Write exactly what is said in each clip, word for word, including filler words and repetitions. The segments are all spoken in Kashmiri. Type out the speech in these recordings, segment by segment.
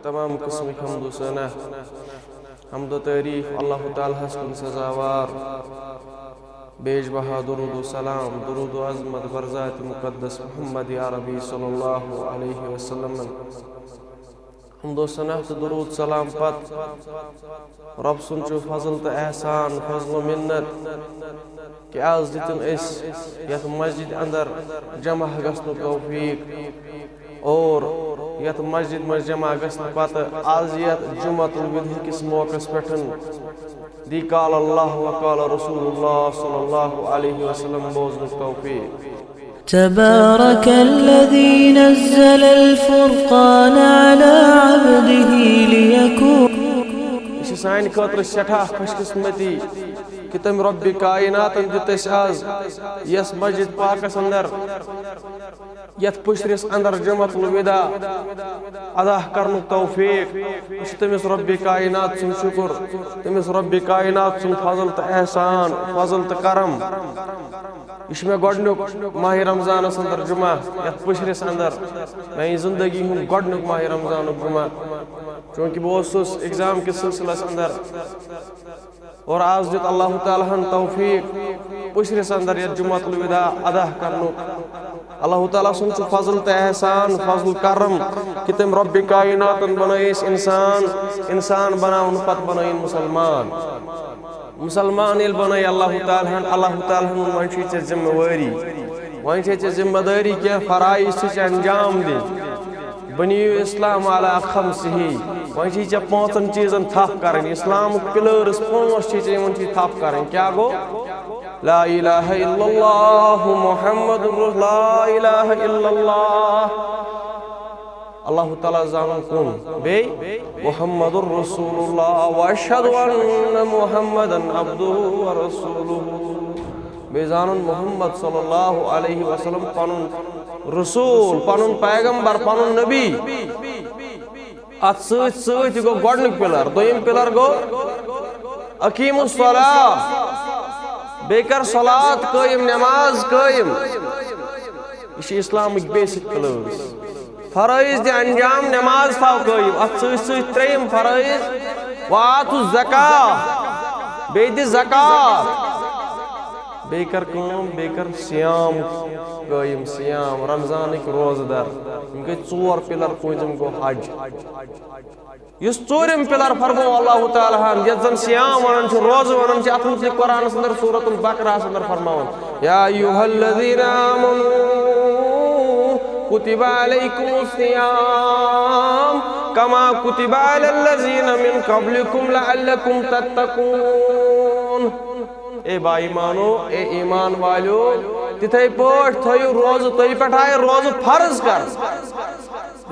تمام قسمٕکۍ حمد و ثنا، حمد و تعریف اللہ تعالیٰ ہس کُن سزاوار۔ بیش بہا درود و سلام، درود و عظمت بر ذات مقدس محمد عربی صلی اللہ علیہ وسلم۔ حمد و ثنا تہٕ درود سلام پتہٕ رۄب سُنٛد چھُ فضل تہٕ احسان، فضل و منت کہ آز دِتُن أسۍ یتھ مسجد اندر جمع گژھنُک توفیق۔ اور یتھ مسجد منٛز جمع گژھنہٕ پتہٕ از یتھ جمعۃ الوداع کِس موقعس پٮ۪ٹھ دی قال اللہ و قال رسول اللہ صلی اللہ علیہ وسلم بوزنُک توفیق۔ تبارك الذي نزل الفرقان على عبده ليكون۔ یہِ چھِ سانہِ خٲطرٕ سٮ۪ٹھاہ خۄش قسمتی کہ تٔمۍ رۄبِ کائناتن دیُت اَسہِ آز یَس مسجد پاکس اندر، یَتھ پُشرِس اندر جمعۃ الوداع ادا کرنُک توفیق۔ یہِ چھُ تٔمِس رۄبِ کائنات سُنٛد شُکُر، تٔمِس رۄبِ کائنات سُنٛد فضل تہٕ احسان، فضل تہٕ کرم۔ یہِ چھُ مےٚ گۄڈٕنیُک ماہِ رمضانس اندر جمعہ، یَتھ پُشرِس اندر میٛانہِ زندگی ہُنٛد گۄڈٕنیُک ماہِ رمضانُک جمعہ، چوٗنٛکہِ بہٕ اوسُس ایگزام کِس سلسلس اندر۔ اور آز دیُت اللہ تعالیٰ ہن توفیق پُشرِس اندر یَتھ جمعۃ الوداع ادا کرنُک۔ اللہ تعالیٰ سُنٛد چھُ فضل تہٕ احسان، فضل کرم کہ تٔمۍ رۄبِ کائناتن بنٲے أسۍ انسان، انسان بناونہٕ پتہٕ بنٲیِن مُسلمان۔ مُسلمان ییٚلہِ بنٲے اللہ تعالیٰ ہن، اللہ تعالیٰ ہن ووٚن، وۄنۍ چھُے ژےٚ ذمہٕ وٲری، وۄنۍ چھے ژےٚ ذمہٕ دٲری، کینٛہہ فرائض چھِ ژےٚ انجام دِنۍ۔ بنی الاسلام علی خمسہ، وۄنۍ چھِ ژےٚ پانٛژن چیٖزن تھپھ کرٕنۍ۔ اسلامٕکۍ پلٲرٕس پانٛژھ چھِ ژےٚ، یِمن چھِ تھپھ کرٕنۍ۔ کیٛاہ گوٚو؟ لا الہ الا اللہ محمد رس-، لا الہ الا اللہ۔ اللہ تعالیٰ زانُن کُن، بیٚیہِ محمد رسول اللہ و اشہد ان محمدا عبدہ و رسولہ۔ بیٚیہِ زانُن محمد صلی اللہ علیہ وسلم پنُن رسول، پنُن پیغمبر، پنُن نبی۔ اتھ سۭتۍ سۭتۍ یہِ گوٚو گۄڈٕنیُک پلر۔ دوٚیِم پلر گوٚو اقیم الصلاۃ، بیٚیہِ کر صلات قٲیِم، نماز قٲیِم۔ یہِ چھِ اسلامٕکۍ بیسک پلٲرٕس۔ فرٲیض دِ انجام، نماز تھاو قٲیِم۔ اتھ سۭتۍ سۭتۍ ترٛیٚیِم فرٲیض، وآتُ الزکاۃ، بیٚیہِ دِ زکات۔ بیٚیہِ کر کٲم، بیٚیہِ کر صیام قٲیِم، صیام، رمضانٕکۍ روزٕ دار۔ یِم گٔے ژور پلر۔ پوٗنٛژِم گوٚو حج۔ یُس ژوٗرِم پلر فرموو اللہ تعالیٰ ہن، یتھ زن صیام ونان چھِ، روزٕ ونان چھِ، اتھ متعلق قرآنس اندر سورۃ البقرہس اندر فرماوان، یا ایھا الذین آمنوا کتب علیکم الصیام کما کتب علی الذین من قبلکم لعلکم تتقون۔ اے با ایمانو، اے ایمان والیو، تِتھے پٲٹھۍ تھٲیِو روزٕ، تُہۍ پٮ۪ٹھ آیہِ روزٕ فرض کرنہٕ۔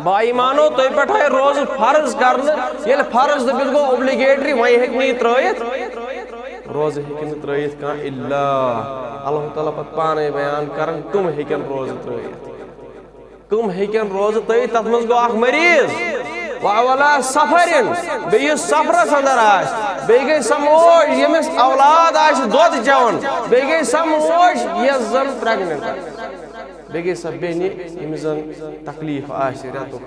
با ایمانو، تُہۍ پٮ۪ٹھ آیہِ روزٕ فرض کرنہٕ۔ ییٚلہِ فرض دٔپِتھ گوٚو اوبلیگیٹری، وۄنۍ ہیٚکہِ نہٕ یہِ ترٲیِتھ۔ روزٕ ہیٚکہِ نہٕ ترٲیِتھ کانٛہہ الا اللہ تعالیٰ پتہٕ پانے بیان کران، کٕم ہیٚکن روزٕ ترٲیِتھ۔ کٕم ہیٚکن روزٕ تھٲیِتھ؟ تتھ منٛز گوٚو اکھ مریض، و علی سفر، بیٚیہِ یُس سفرس اندر آسہِ، بیٚیہِ گٔے سۄ موج ییٚمِس اولاد آسہِ دۄد چٮ۪وان، بیٚیہِ گٔے سۄ موج یۄس زن پریگننٹ آسہِ، بیٚیہِ گٔے سۄ بیٚنہِ ییٚمِس زن تکلیف آسہِ رٮ۪تُک،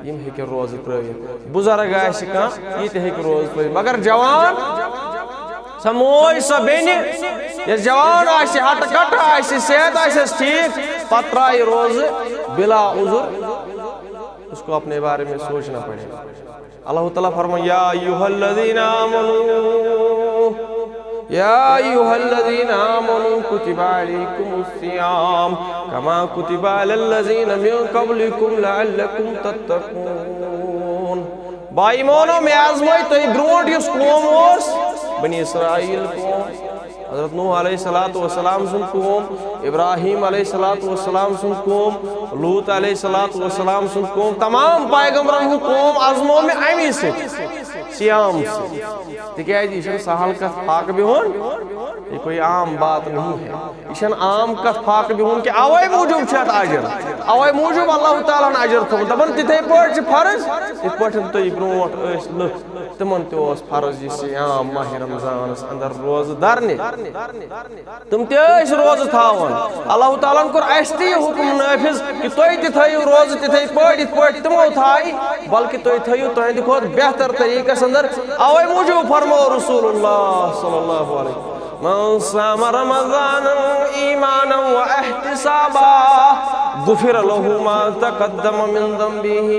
یِم ہیٚکن روزٕ ترٲیِتھ۔ بُزرگ آسہِ کانٛہہ، یہِ تہِ ہیٚکہِ روزٕ ترٲیِتھ، مگر جوان، سۄ موج، سۄ بیٚنہِ، یۄس جوان آسہِ، ہٹہٕ کٹہٕ آسہِ، صحت آسٮ۪س ٹھیٖک، پتہٕ ترٛایہِ روزٕ بلا عذر، اس کو اپنے بارے میں سوچنا پڑے گا۔ اللہ تعالیٰ فرمائے، یا ایھا الذین آمنوا، یا ایھا الذین آمنوا کتب علیکم الصیام کما کتب علی الذین من قبلکم لعلکم تتقون۔ با ایمانو، مےٚ آزمٲے تۄہہِ برونٛٹھ یُس قوم اوس، بنی اسرائیل قوم، حضرت نوح علیہ الصلوۃ والسلام سُنٛد قوم، ابراہیم علیہ الصلوۃ والسلام سُنٛد قوم، لوط علیہ الصلوۃ والسلام سُنٛد قوم، تمام پیغمبرن ہُنٛد قوم آزمو مےٚ امی سۭتۍ، صیام سۭتۍ۔ تِکیازِ یہِ چھَنہٕ سہل کتھ فاقہٕ بِہُن، یہ کوئی عام بات نہیں ہے۔ یہِ چھَنہٕ عام کتھ فاقہٕ بِہُن کہِ اوے موٗجوٗب چھُ اتھ اجر، اوے موٗجوٗب اللہ تعالیٰ ہن اجر تھوٚومُت۔ دپان تِتھے پٲٹھۍ چھِ فرض، یِتھ پٲٹھۍ تُہۍ برونٛٹھ ٲسۍ لُکھ، تِمن تہِ اوس فرض یہِ صیام ماہِ رمضانس اندر روزٕ درنہِ۔ تِم تہِ ٲسۍ روزٕ تھاوان۔ اللہ تعالیٰ ہن کوٚر اسہِ تہِ یہِ حُکم نٲفِذ تُہۍ تہِ تھٲیِو روزٕ تِتھَے پٲٹھۍ، یِتھ پٲٹھۍ تِمو تھایہِ، بلکہِ تُہۍ تھٲیِو تُہٕنٛدِ کھۄتہٕ بہتر طریٖقَس اندر۔ اَوَے موٗجوٗب فرموو رسول اللہ صلی اللہ علیہ، من صام رمضان ایمانا و احتسابا غفر له ما تقدم من ذنبه۔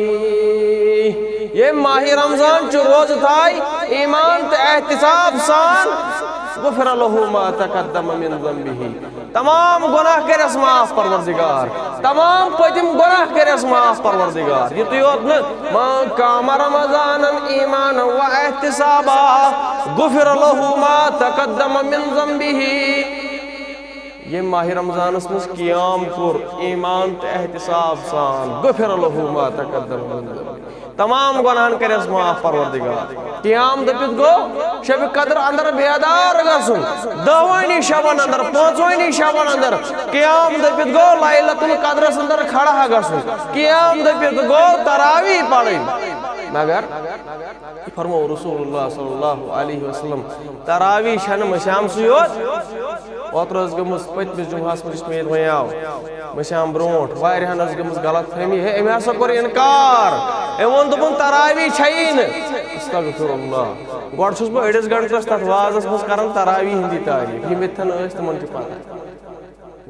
ییٚمۍ ماہِ رمضان چہِ روزٕ تھایہِ ایمان تہٕ احتساب سان، غفر له ما تقدم من ذنبه، تمام گناہ کرس معاف پروردگار، تمام پٔتِم گناہ کرس معاف پروردگار۔ یُتُے یوت نہٕ، من قام رمضان ایمانا و احتسابا غفر له ما تقدم من ذنبه۔ ییٚمۍ ماہِ رمضانس منٛز قیام کوٚر ایمان تہٕ احتساب سان، غفر له ما تقدم من ذنبه، تمام گناہن کرس معاف پروردگار۔ قیام دٔپِتھ گوٚو شبِ قدر اندر بیدار گژھُن، دہوٲنی شبن اندر، پانٛژوٲنی شبن اندر۔ قیام دٔپِتھ گوٚو لیلۃ القدرس اندر کھڑا گژھُن۔ قیام دٔپِتھ گوٚو تراویح پرٕنۍ۔ مگر یہِ فرموو رسول اللہ صلی اللہ علیہ وسلم، تراویح چھنہٕ مشام سٕے یوت۔ اوترٕ ٲس گٔمٕژ پٔتمِس جمعہس منٛز، یُس مےٚ ییٚتہِ وۄنۍ آو، مشام برونٛٹھ واریاہن ٲس گٔمٕژ غلط فہمی، ہے، أمۍ ہسا کوٚر انکار، أمۍ ووٚن، دوٚپُن، تراویح چھیی نہٕ۔ استغفر اللہ۔ گۄڈٕ چھُس بہٕ أڑِس گنٹس تتھ وازس منٛز کران تراویح ہٕنٛدی تعریف، یِم ییٚتھٮ۪ن ٲسۍ، تِمن چھِ پتہ۔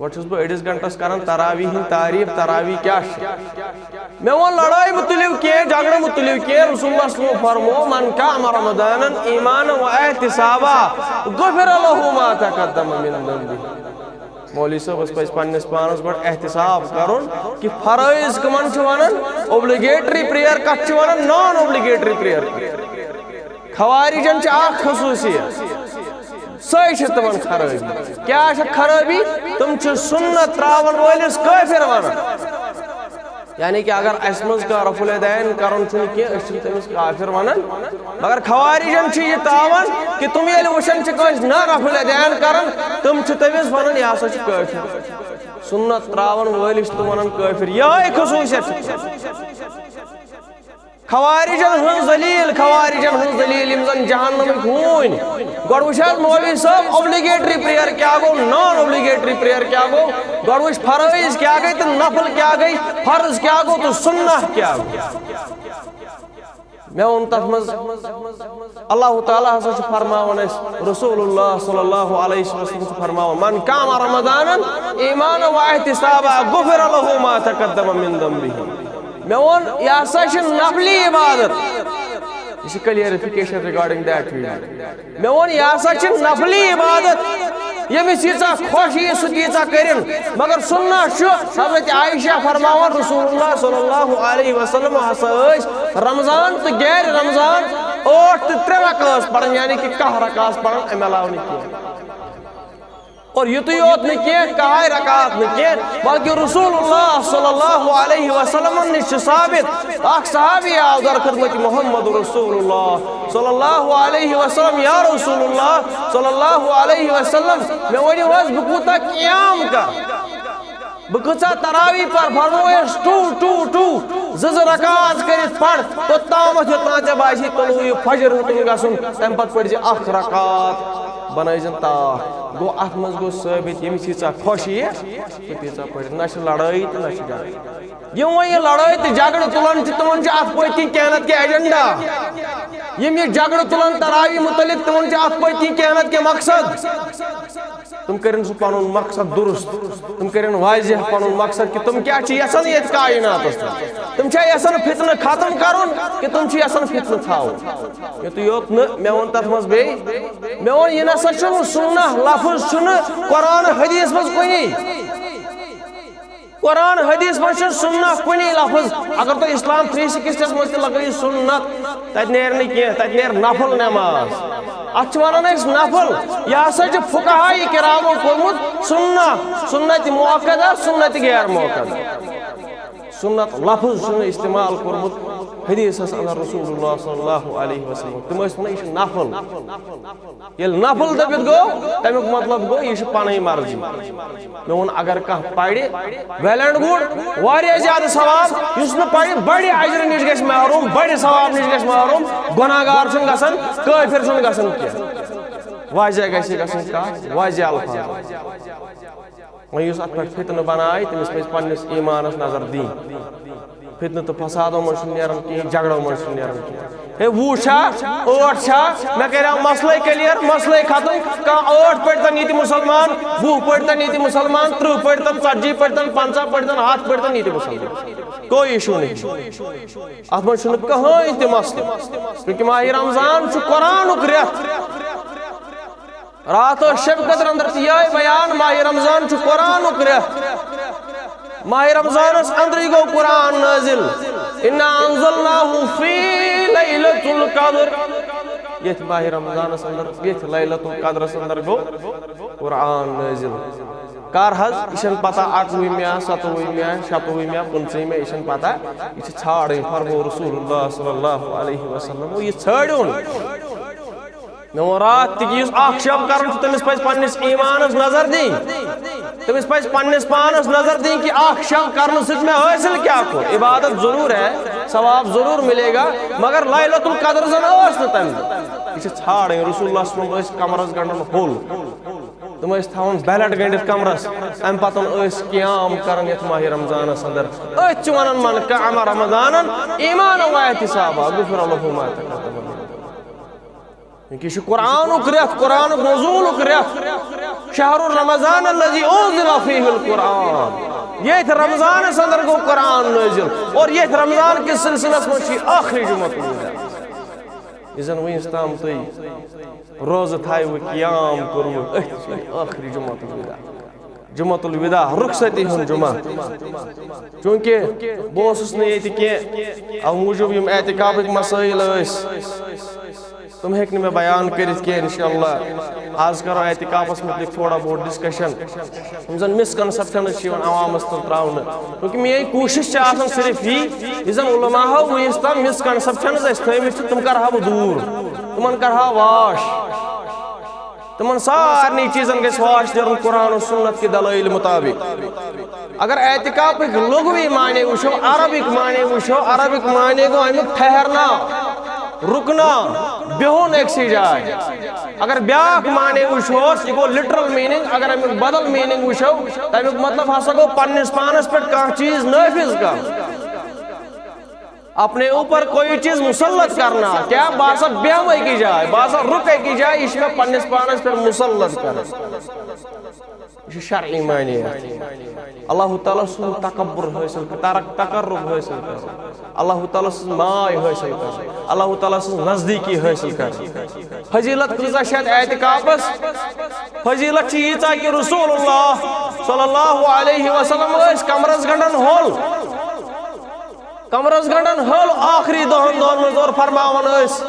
گۄڈٕ چھُس بہٕ أڑِس گنٹس کران تراویح ہٕنٛدۍ تعریف، تراویح کیٛاہ چھِ؟ مےٚ ووٚن، لڑٲے مُتعلِق کینٛہہ، جھگڑٕ مُتعلِق کینٛہہ، رسول اللہ صلی اللہ علیہ وسلم فرموو، من قام رمضان ایمانا و احتسابا غفر له ما تقدم من ذنبه۔ مولوی صٲبس پزِ پننِس پانس گۄڈٕ احتساب کرُن کہِ فرٲیض کٕمن چھِ ونان، اوبلیگیٹری پریئر کتھ چھِ ونان، نان اوبلیگیٹری پریئر۔ خوارجن چھِ اکھ خصوٗصیت، سۄے چھِ تِمن خرٲبی۔ کیٛاہ چھِ خرٲبی؟ تِم چھِ سُنت ترٛاوَن وٲلِس کٲفِر وَنان۔ یعنی کہِ اگر اَسہِ منٛز کانٛہہ رفع العدین کَرُن چھُنہٕ کینٛہہ، أسۍ چھِنہٕ تٔمِس کافِر وَنان۔ مگر خوارجن چھِ یہِ تاوان کہِ تِم ییٚلہِ وٕچھان چھِ کٲنٛسہِ نہ رفع العدین کَران، تِم چھِ تٔمِس وَنان، یہِ ہسا چھُ کٲفِر۔ سُنت ترٛاوَن وٲلِس چھِ تِم وَنان کٲفِر۔ یِہوٚے خصوٗصیت چھِ۔ خوارجن ہٕنٛز دلیل، خوارجن ہٕنٛز دلیل، یِم زن جہنمٕکۍ ہوٗنۍ۔ گۄڈٕ وٕچھ حظ مولوی صٲب، اوبلیگیٹری پریئر کیٛاہ گوٚو، نان اوبلیگیٹری پریئر کیٛاہ گوٚو، گۄڈٕ وٕچھ فرٲیض کیٛاہ گٔے تہٕ نفل کیٛاہ گٔے، فرض کیٛاہ گوٚو تہٕ سُنہ کیٛاہ گوٚو۔ مےٚ ووٚن تتھ منٛز، اللہ تعالیٰ ہسا چھُ فرماوان اَسہِ، رسول اللہ صلی اللہ علیہ وسلم چھُ فرماوان، من قام رمضان ایمانا و احتسابا غفر له ما تقدم من ذنبه۔ مےٚ ووٚن، یہِ ہسا چھِ نفلی عبادت۔ یہِ چھِ clarification regarding that video۔ مےٚ ووٚن، یہِ ہسا چھِ نفلی عبادت۔ ییٚمِس ییٖژاہ خۄش یِیہِ، سُہ تہِ ییٖژاہ کٔرِن۔ مگر سُنہ چھُ، حضرت عائشہ فرماوان، رسول اللہ صلی اللہ علیہ وسلم ہسا ٲسۍ رمضان تہٕ غیر رمضان ٲٹھ تہٕ ترٛےٚ رکعت پران، یعنی کہِ کاہ رکعت پران، اَمہِ علاوٕ نہٕ کینٛہہ۔ اور یُتُے یوت نہٕ کینٛہہ، کاہے رکعت نہٕ کینٛہہ، بلکہِ رسول اللہ صلی اللہ علیہ وسلمن نِش چھُ ثابت، اکھ صحابی آو در خدمت محمد رسول اللہ صلی اللہ علیہ وسلم، یا رسول اللہ صلی اللہ علیہ وسلم، مےٚ ؤنِو حظ، بہٕ کوٗتاہ قیام کرٕ؟ بہٕ کۭژاہ تراویح پرٕ؟ فرمووُس، ٹوٗ، ٹوٗ، ٹوٗ، زٕ زٕ رکعت کٔرِتھ پَر، توٚتامَتھ یوٚتام ژےٚ باسی طلوع فجر ہیوٚتُن گژھُن، تَمہِ پَتہٕ پٔرۍ زِ اَکھ رکعت، بَنٲوزٮ۪ن تاکھ۔ گوٚو، اَتھ منٛز گوٚو ثٲبت، ییٚمِس ییٖژاہ خۄش یِیہِ، تہٕ تیٖژاہ پٔرِتھ۔ نہ چھِ لڑٲے تہٕ نہ چھِ جھگڑٕ۔ یِم وۄنۍ یہِ لڑٲے تہٕ جھگڑٕ تُلان چھِ، تِمَن چھِ اَتھ پٔتۍ کِنۍ کینٛہہ نَتہٕ کینٛہہ ایجنڈا۔ یِم یہِ جھگڑٕ تُلان تراویح مُتعلِق، تِمَن چھِ اَتھ پٔتۍ کِنۍ کینٛہہ نَتہٕ کینٛہہ مقصد۔ تِم کٔرِن سُہ پنُن مقصد درست، تِم کٔرِن واضح پنُن مقصد کہِ تِم کیٛاہ چھِ یژھان ییٚتہِ کائناتس منٛز۔ تِم چھا یژھان فتنہٕ ختم کرُن کہِ تِم چھِ یژھان فتنہٕ تھاوُن؟ یُتُے یوت نہٕ، مےٚ ووٚن تتھ منٛز بیٚیہِ، مےٚ ووٚن، یہِ نسا چھُنہٕ سُنہ لفظ، چھُنہٕ قرآن حدیث منٛز کُنی۔ قرآن حدیث منٛز چھُ سُنہ کُنی لفظ۔ اگر تُہۍ اسلام تھری سکسٹی یس منٛز تہِ لگٲیِو سُنت، تتہِ نیرِ نہٕ کینٛہہ، تتہِ نیرِ نفل نماز۔ اتھ چھِ ونان أسۍ نفل۔ یہِ ہسا چھُ فقہاء کرامو کوٚرمُت سُنہ، سُنت مؤکدہ، سُنت غیر مؤکدہ۔ سُنت لفظ چھُنہٕ استعمال کوٚرمُت حدیثس اندر رسول اللہ صلی اللہ علیہ وسلم۔ تِم ٲسۍ ونان، یہِ چھُ نفل۔ ییٚلہِ نفل دٔپِتھ گوٚو، تَمیُک مطلب گوٚو، یہِ چھِ پَنٕنۍ مرضی۔ مےٚ ووٚن، اگر کانٛہہ پَرِ، well and good، واریاہ زیادٕ ثواب، یُس نہٕ پَرِ، بَڑِ اجرٕ نِش گژھِ محروم، بَڑِ ثواب نِش گژھِ محروم، گۄناہ گار چھُنہٕ گژھان، کٲفِر چھُنہٕ گژھان کینٛہہ۔ واضح گژھِ گژھٕنۍ کَتھ، واضح الفاظ۔ وۄنۍ یُس اتھ پٮ۪ٹھ فتنہٕ بنایہِ، تٔمِس پزِ پننِس ایمانس نظر دِنۍ۔ فتنہٕ تہٕ فسادو منٛز چھُنہٕ نیران کِہیٖنۍ، جھگڑو منٛز چھُنہٕ نیران کِہیٖنۍ۔ ہے، وُہ چھا، ٲٹھ چھا، مےٚ کریٛاو مسلے clear، مسلے ختم۔ کانٛہہ ٲٹھ پٔرۍتن ییٚتہِ مسلمان، وُہ پٔرۍتن ییٚتہِ مسلمان، ترٕٛہ پٔرۍتن، ژتجی پٔرۍتن، پنٛژاہ پٔرۍتن، ہتھ پٔرۍتن ییٚتہِ مسلمان۔ کوئی issue نہیں۔ اتھ منٛز چھُنہٕ کٕہٕنۍ تہِ مسلہٕ، کیونکہ ماہِ رمضان چھُ قرآنُک رٮ۪تھ۔ راتھ ٲس شب قدر اندر تہِ یِہوٚے بیان، ماہِ رمضان چھُ قرآنُک رٮ۪تھ۔ ماہِ رمضانس اندرٕے گوٚو قرآن نٲزِل، انا انزلناہ فی لیلۃ القدر۔ ییٚتھۍ ماہِ رمضانس اندر، ییٚتھۍ لیلۃ القدرس اندر گوٚو قرآن نٲزِل۔ کر حظ؟ یہِ چھَنہٕ پتہ اَکوُہمہِ یا، ستوُہمہِ یا، شتوُہمہِ یا، پٕنٛژٕہمہِ، یہِ چھَنہٕ پتہ۔ یہِ چھِ ژھانٛڈٕنۍ، فرموو رسول اللہ صلی اللہ علیہ وسلم، یہِ ژھٲنٛڈِو نہٕ۔ مےٚ ووٚن راتھ تہِ کہِ یُس اکھ شب کران چھُ، تٔمِس پزِ پننِس ایمانس نظر دِنۍ۔ تٔمِس پزِ پننِس پانس نظر دِنۍ کہِ اکھ شب کرنہٕ سۭتۍ مےٚ حٲصِل کیٛاہ کوٚر۔ عبادت ضروٗر ہے، ثواب ضروٗر مِلے گا، مگر لیلۃ القدر زن ٲس نہٕ تمہِ دۄہ۔ یہِ چھِ ژھانٛڈٕنۍ۔ رسول اللہ صلی اللہ علیہ وسلم ٲسۍ کمرس گنٛڈان ہوٚل۔ تِم ٲسۍ تھاوان بیلٹ گٔنڈِتھ کمرس، امہِ پتہٕ ٲسۍ قیام کران یتھ ماہِ رمضانس اندر۔ أتھۍ چھِ ونان، من قام رمضانا ایمانا و احتسابا غفر لہ ما تقدم من ذنبہ۔ یہِ چھُ قرآنُک رٮ۪تھ، قرآنُک نزولُک رٮ۪تھ۔ شہر رمضان الذی انزل فیہ القرآن۔ ییٚتھۍ رمضانس اندر گوٚو قرآن نٲزِل، اور ییٚتھۍ رمضان کِس سلسلس منٛز چھُ یہِ ٲخری جمعہ تُلمُت۔ یہِ زن وُنیُس تام تُہۍ روزٕ تھایوٕ، قیام کوٚروٕ، أتھۍ چھُ ٲخری جمعہ الوداع۔ جمعہ الوداع، رخصتی ہُنٛد جمعہ۔ چونکہ بہٕ اوسُس نہٕ ییٚتہِ کینٛہہ، اَمہِ موٗجوٗب یِم اعتکافٕکۍ مسٲیِل ٲسۍ، تِم ہیٚکۍ نہٕ مےٚ بیان کٔرِتھ کینٛہہ۔ انشاءاللہ آز کرو اعتکافس مُتعلق تھوڑا بہت discussion۔ یِم زن misconceptions چھِ یِوان عوامس تل تراونہٕ، کیونکہ میٲنۍ کوٗشش چھِ آسان صرف یی، یہِ زن علماہو وُنیُس تام misconceptions ٲسۍ تھٲومٕتۍ چھِ، تِم کرٕ ہا بہٕ دوٗر، تِمن کرٕ ہا واش، تِمن سارنٕے چیٖزن گژھِ واش نیرُن قرآن و سنت کہِ دلائل مطابق۔ اگر اعتکافٕکۍ لغوی معنی وٕچھو، عربٕکۍ معنی وٕچھو، عربٕکۍ معنی گوٚو امیُک ٹھہرنا، رُکنا، بِہُن أکسٕے جایہِ۔ اگر بیٛاکھ معنی وٕچھوس، یہِ گوٚو literal meaning۔ اگر امیُک بدل meaning وٕچھو، تمیُک مطلب ہسا گوٚو پننِس پانس پٮ۪ٹھ کانٛہہ چیٖز نٲفِذ کرُن۔ اپنے اوپر کوئی چیز مسلط کرنا، کیا؟ بہٕ ہسا بیٚہمہٕ أکِس جایہِ، بہٕ ہسا رُکہٕ أکِس جایہِ، یہِ چھُ مےٚ پننِس پانس پٮ۪ٹھ مسلط کرُن۔ یہِ چھُ شرعی معنی۔ اللہ تعالیٰ سُنٛد تکبر حٲصِل کر-، ترک-، تقرب حٲصِل کرُن۔ اللہ تعالیٰ سٕنٛز ماے حٲصِل کرٕنۍ، اللہ تعالیٰ سٕنٛز نزدیٖکی حٲصِل کرٕنۍ۔ فضیلت کۭژاہ چھِ اَتھ اعتکافس؟ فضیلت چھِ ییٖژاہ کہِ رسول اللہ صلی اللہ علیہ وسلم ٲسۍ کمرس گنٛڈان ہوٚل، کمرس گنٛڈان ہوٚل ٲخری دۄہن دۄن منٛز اور فرماوان ٲسۍ،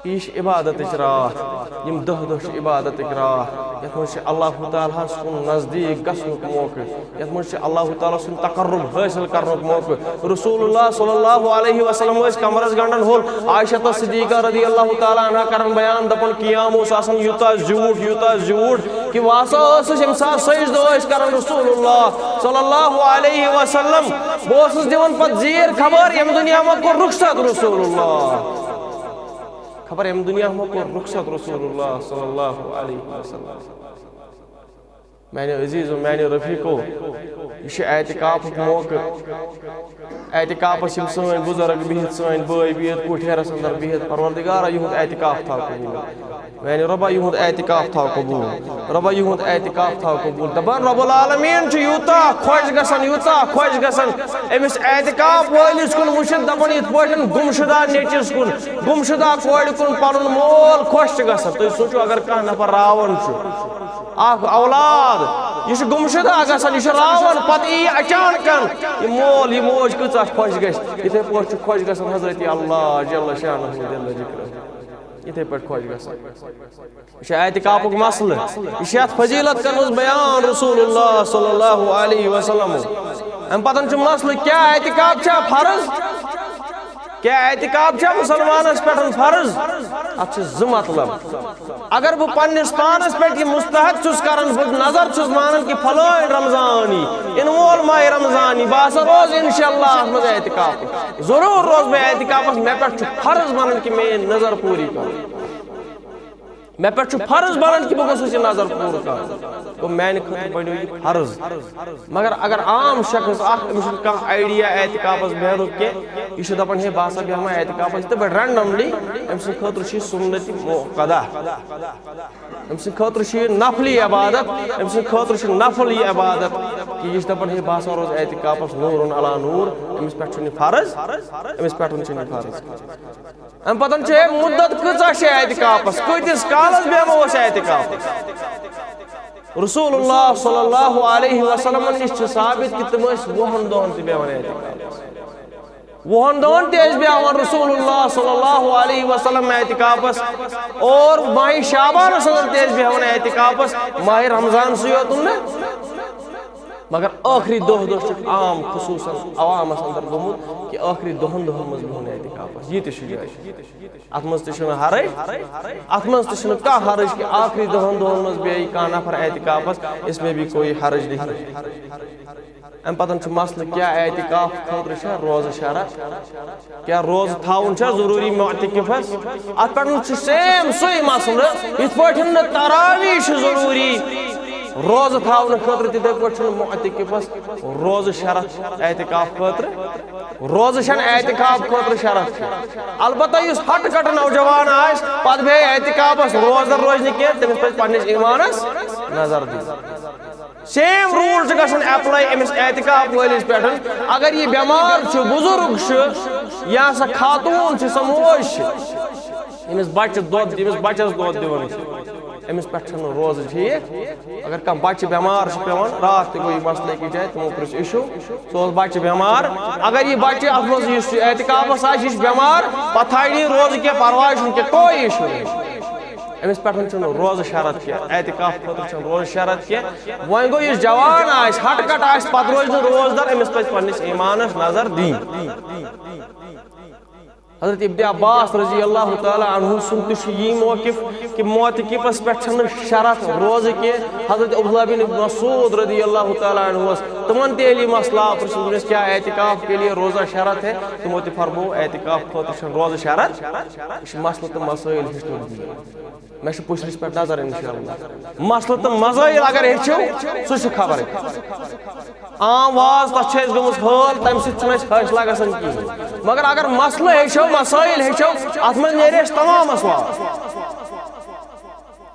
یہِ چھِ عبادتٕچ راتھ، یِم دَہ دۄہ چھِ عبادتٕکۍ راتھ، یَتھ منٛز چھِ اللہ تعالیٰ ہَس کُن نزدیٖک گژھنُک موقعہٕ، یَتھ منٛز چھِ اللہ تعالیٰ سُنٛد تقرب حٲصِل کرنُک موقعہٕ۔ رسول اللہ صلی اللہ علیہ وسلم ٲسۍ کمرس گنٛڈن ہوٚل، عائشہ صدیقہ رضی اللہ تعالیٰ عنہا کران بیان، دپان، قیام اوس آسان یوٗتاہ زیوٗٹھ، یوٗتاہ زیوٗٹھ، کہِ واسا ٲسٕس ییٚمہِ ساتہٕ سجدٕ ٲسۍ کران رسول اللہ صلی اللہ علیہ وسلم، بہٕ اوسُس دِوان پتہٕ زیٖر خبر، ییٚمہِ دُنیا ما کوٚر رخصت رسول اللہ۔ خبر ییٚمہِ دُنیا ما کوٚر رخصت رسول اللہ صلی اللہ علیہ وسلم۔ میانیو عزیزو، میانیو رفیقو، یہِ چھُ اعتکافُک موقعہٕ۔ اعتکافس یِم سٲنۍ بُزرگ بِہِتھ، سٲنۍ بٲے بِہِتھ، کُٹھٮ۪رس اندر بِہِتھ، پروردگارا، یِہُنٛد اعتکاف تھاو قبوٗل۔ میانہِ رۄبا، یِہُنٛد اعتکاف تھاو قبوٗل۔ رۄبا، یِہُنٛد اعتکاف تھاو قبوٗل۔ دپان، رب العالمین چھُ یوٗتاہ خۄش گژھان، یوٗتاہ خۄش گژھان أمِس اعتکاف وٲلِس کُن وٕچھِتھ، دپان، یِتھ پٲٹھۍ گُمشدہ نیٚچوِس کُن، گُمشدہ کورِ کُن پنُن مول خۄش چھُ گژھان۔ تُہۍ سوٗنٛچِو، اگر کانٛہہ نفر راوان چھُ اکھ اولاد، یہِ چھُ گُمشدہ گژھان، یہِ چھُ راوان، پتہٕ یی اچانکن یہِ مول، یہِ موج کۭژاہ خۄش گژھِ۔ یِتھے پٲٹھۍ چھُ خۄش گژھان حضرت اللہ جل شانہ جل ذکرہ۔ یِتھے پٲٹھۍ خۄش گژھان۔ یہِ چھُ اعتکافُک مسلہٕ۔ یہِ چھِ یَتھ فضیلت کٔرمٕژ بیان رسول اللہ صلی اللہ علیہ وسلم۔ اَمہِ پتہٕ چھُ مسلہٕ، کیٛاہ اعتکاف چھا فرض؟ کیٛاہ اعتکاف چھا مُسلمانس پٮ۪ٹھ فرض؟ اَتھ چھِ زٕ مطلب۔ اگر بہٕ پننِس پانس پٮ۪ٹھ یہِ مستحق چھُس کران، بہٕ نظر چھُس مانان کہِ فلٲنۍ رمضان یی، یِنہٕ وول ماہِ رمضان یی، بہٕ ہسا روزٕ انشاءاللہ اَتھ منٛز اعتکاف۔ ضروٗر روزٕ بہٕ اعتکافس، مےٚ پٮ۪ٹھ چھُ فرض بنان کہِ مےٚ یہِ نظر پوٗری کرُن۔ مےٚ پٮ۪ٹھ چھُ فرض بنان کہِ بہٕ گوٚژھُس یہِ نظر پوٗرٕ کرُن۔ گوٚو، میانہِ خٲطرٕ بنیو یہِ فرض۔ مگر اگر عام شخص اکھ، أمِس چھُنہٕ کانٛہہ idea اعتکافس بیہنُک کینٛہہ، یہِ چھُ دپان، ہے، بہٕ ہسا بیہمہٕ اعتکافس، تہٕ بہٕ رنڈملی، أمۍ سٕنٛدِ خٲطرٕ چھُ یہِ سُنتی مؤکدہ۔ أمۍ سٕنٛدِ خٲطرٕ چھُ یہِ نفلی عبادت، أمۍ سٕنٛدِ خٲطرٕ چھُ نفل یہِ عبادت کہِ یہِ چھُ دپان، ہے، بہٕ ہسا روزٕ اعتکافس نورن علی نور، أمِس پٮ۪ٹھ چھُنہٕ یہِ فرض، أمِس پٮ۪ٹھ چھُنہٕ یہِ فرض۔ امہِ پتہٕ چھُ ہے مُدت کۭژاہ چھِ اعتکافس، کۭتِس کالس بیٚہمو أسۍ اعتکافس؟ رسول اللہ صلی اللہ علیہ وسلمن نِش چھُ ثابت کہِ تِم ٲسۍ وُہن دۄہن تہِ بیٚہوان اعتکافس۔ وُہن دۄہن تہِ ٲسۍ بیٚہوان رسول اللہ صلی اللہ علیہ وسلم اعتکافس، اور ماہِ شعبانس اندر تہِ ٲسۍ بیٚہوان اعتکافس، ماہِ رمضانسٕے یوت نہٕ۔ مگر ٲخری دۄہ دۄہ چھُ عام خصوصاً عوامس اندر گوٚمُت کہِ ٲخری دۄہن دۄہن منٛز بِہُن اعتکافس، یہِ تہِ چھُ جٲیز۔ اتھ منٛز تہِ چھُنہٕ حرج، اتھ منٛز تہِ چھُنہٕ کانٛہہ حرج کہِ ٲخری دۄہن دۄہن منٛز بیٚہہِ کانٛہہ نفر اعتکافس، اس میں بھی کوئی حرج نہیں۔ امہِ پتہٕ چھُ مسلہٕ، کیٛاہ اعتکاف خٲطرٕ چھا روزٕ شرط؟ کیٛاہ روزٕ تھاوُن چھا ضروٗری معتکفس؟ اتھ پٮ۪ٹھ چھُ same سُے مسلہٕ، یِتھ پٲٹھۍ نہٕ تراویح چھُ ضروٗری روزٕ تھاونہٕ خٲطرٕ، تِتھے پٲٹھۍ چھُنہٕ معتکفس روزٕ شرط اعتکاف خٲطرٕ۔ روزٕ چھنہٕ اعتکاف خٲطرٕ شرط کینٛہہ۔ البتہ یُس ہٹہٕ کٹہٕ نوجوان آسہِ، پتہٕ بیٚہہِ اعتکافس روزدر روزِ نہٕ کینٛہہ، تٔمِس پزِ پننِس ایمانس نظر دِنۍ۔ Same rule چھُ گژھان apply أمِس اعتکاف وٲلِس پٮ۪ٹھ۔ اگر یہِ بٮ۪مار چھُ، بُزرگ چھُ، یا سۄ خاتوٗن چھِ، سۄ موج چھِ، ییٚمِس بچہِ دۄد، ییٚمِس بچس دۄد دِوان چھِ، أمِس پٮ۪ٹھ چھُنہٕ روزٕ ٹھیٖک۔ اگر کانٛہہ بچہِ بٮ۪مار چھُ پٮ۪وان، راتھ تہِ گوٚو یہِ مسلہٕ أکِس جایہِ، تِمو پرٛژھ issue، سُہ اوس بچہِ بٮ۪مار۔ اگر یہِ بچہِ اتھ منٛز یُس یہِ اعتکافس آسہِ، یہِ چھُ بٮ۪مار، پتہٕ تھایہِ نہٕ یہِ روزٕ کینٛہہ، پرواے چھُنہٕ کینٛہہ، کوئی issue نہیں۔ أمِس پٮ۪ٹھ چھُنہٕ روزٕ شرط کینٛہہ، اعتکاف خٲطرٕ چھُنہٕ روزٕ شرط کینٛہہ۔ وۄنۍ گوٚو، یُس جوان آسہِ، ہٹہٕ کٹہٕ آسہِ، پتہٕ روزِ نہٕ روزدر، أمِس پزِ پننِس ایمانس نظر دِنۍ۔ حضرت ابن عباس رضی اللہ تعالیٰ عنہ سُنٛد تہِ چھُ یی موقف کہِ معتکفس پٮ۪ٹھ چھنہٕ شرط روزٕ کینٛہہ۔ حضرت عبداللہ بن مسعود رضی اللہ تعالیٰ عنہ اوس، تِمن تہِ ییٚلہِ یہِ مسلہٕ آو پرٛژھنہٕ، دوٚپنس، کیا اعتکاف کے لیے روزہ شرط ہے؟ تِمو تہِ فرموو، اعتکاف خٲطرٕ چھُنہٕ روزٕ شرط۔ یہِ چھُ مسلہٕ تہٕ مسٲیل ہیٚچھنُک دین۔ مےٚ چھُ پُشرِس پٮ۪ٹھ نظر انشاءاللہ۔ مسلہٕ تہٕ مسٲیل اگر ہیٚچھِو، سُہ چھُ خبرٕے۔ عام واز، تَتھ چھِ اَسہِ گٔمٕژ حٲل، تَمہِ سۭتۍ چھُنہٕ اَسہِ فٲصلہ گژھان کِہیٖنۍ۔ مگر اگر مسلہٕ ہیٚچھو، مسٲیِل ہیٚچھو، اَتھ منٛز نیرِ اَسہِ تمام مسلہٕ۔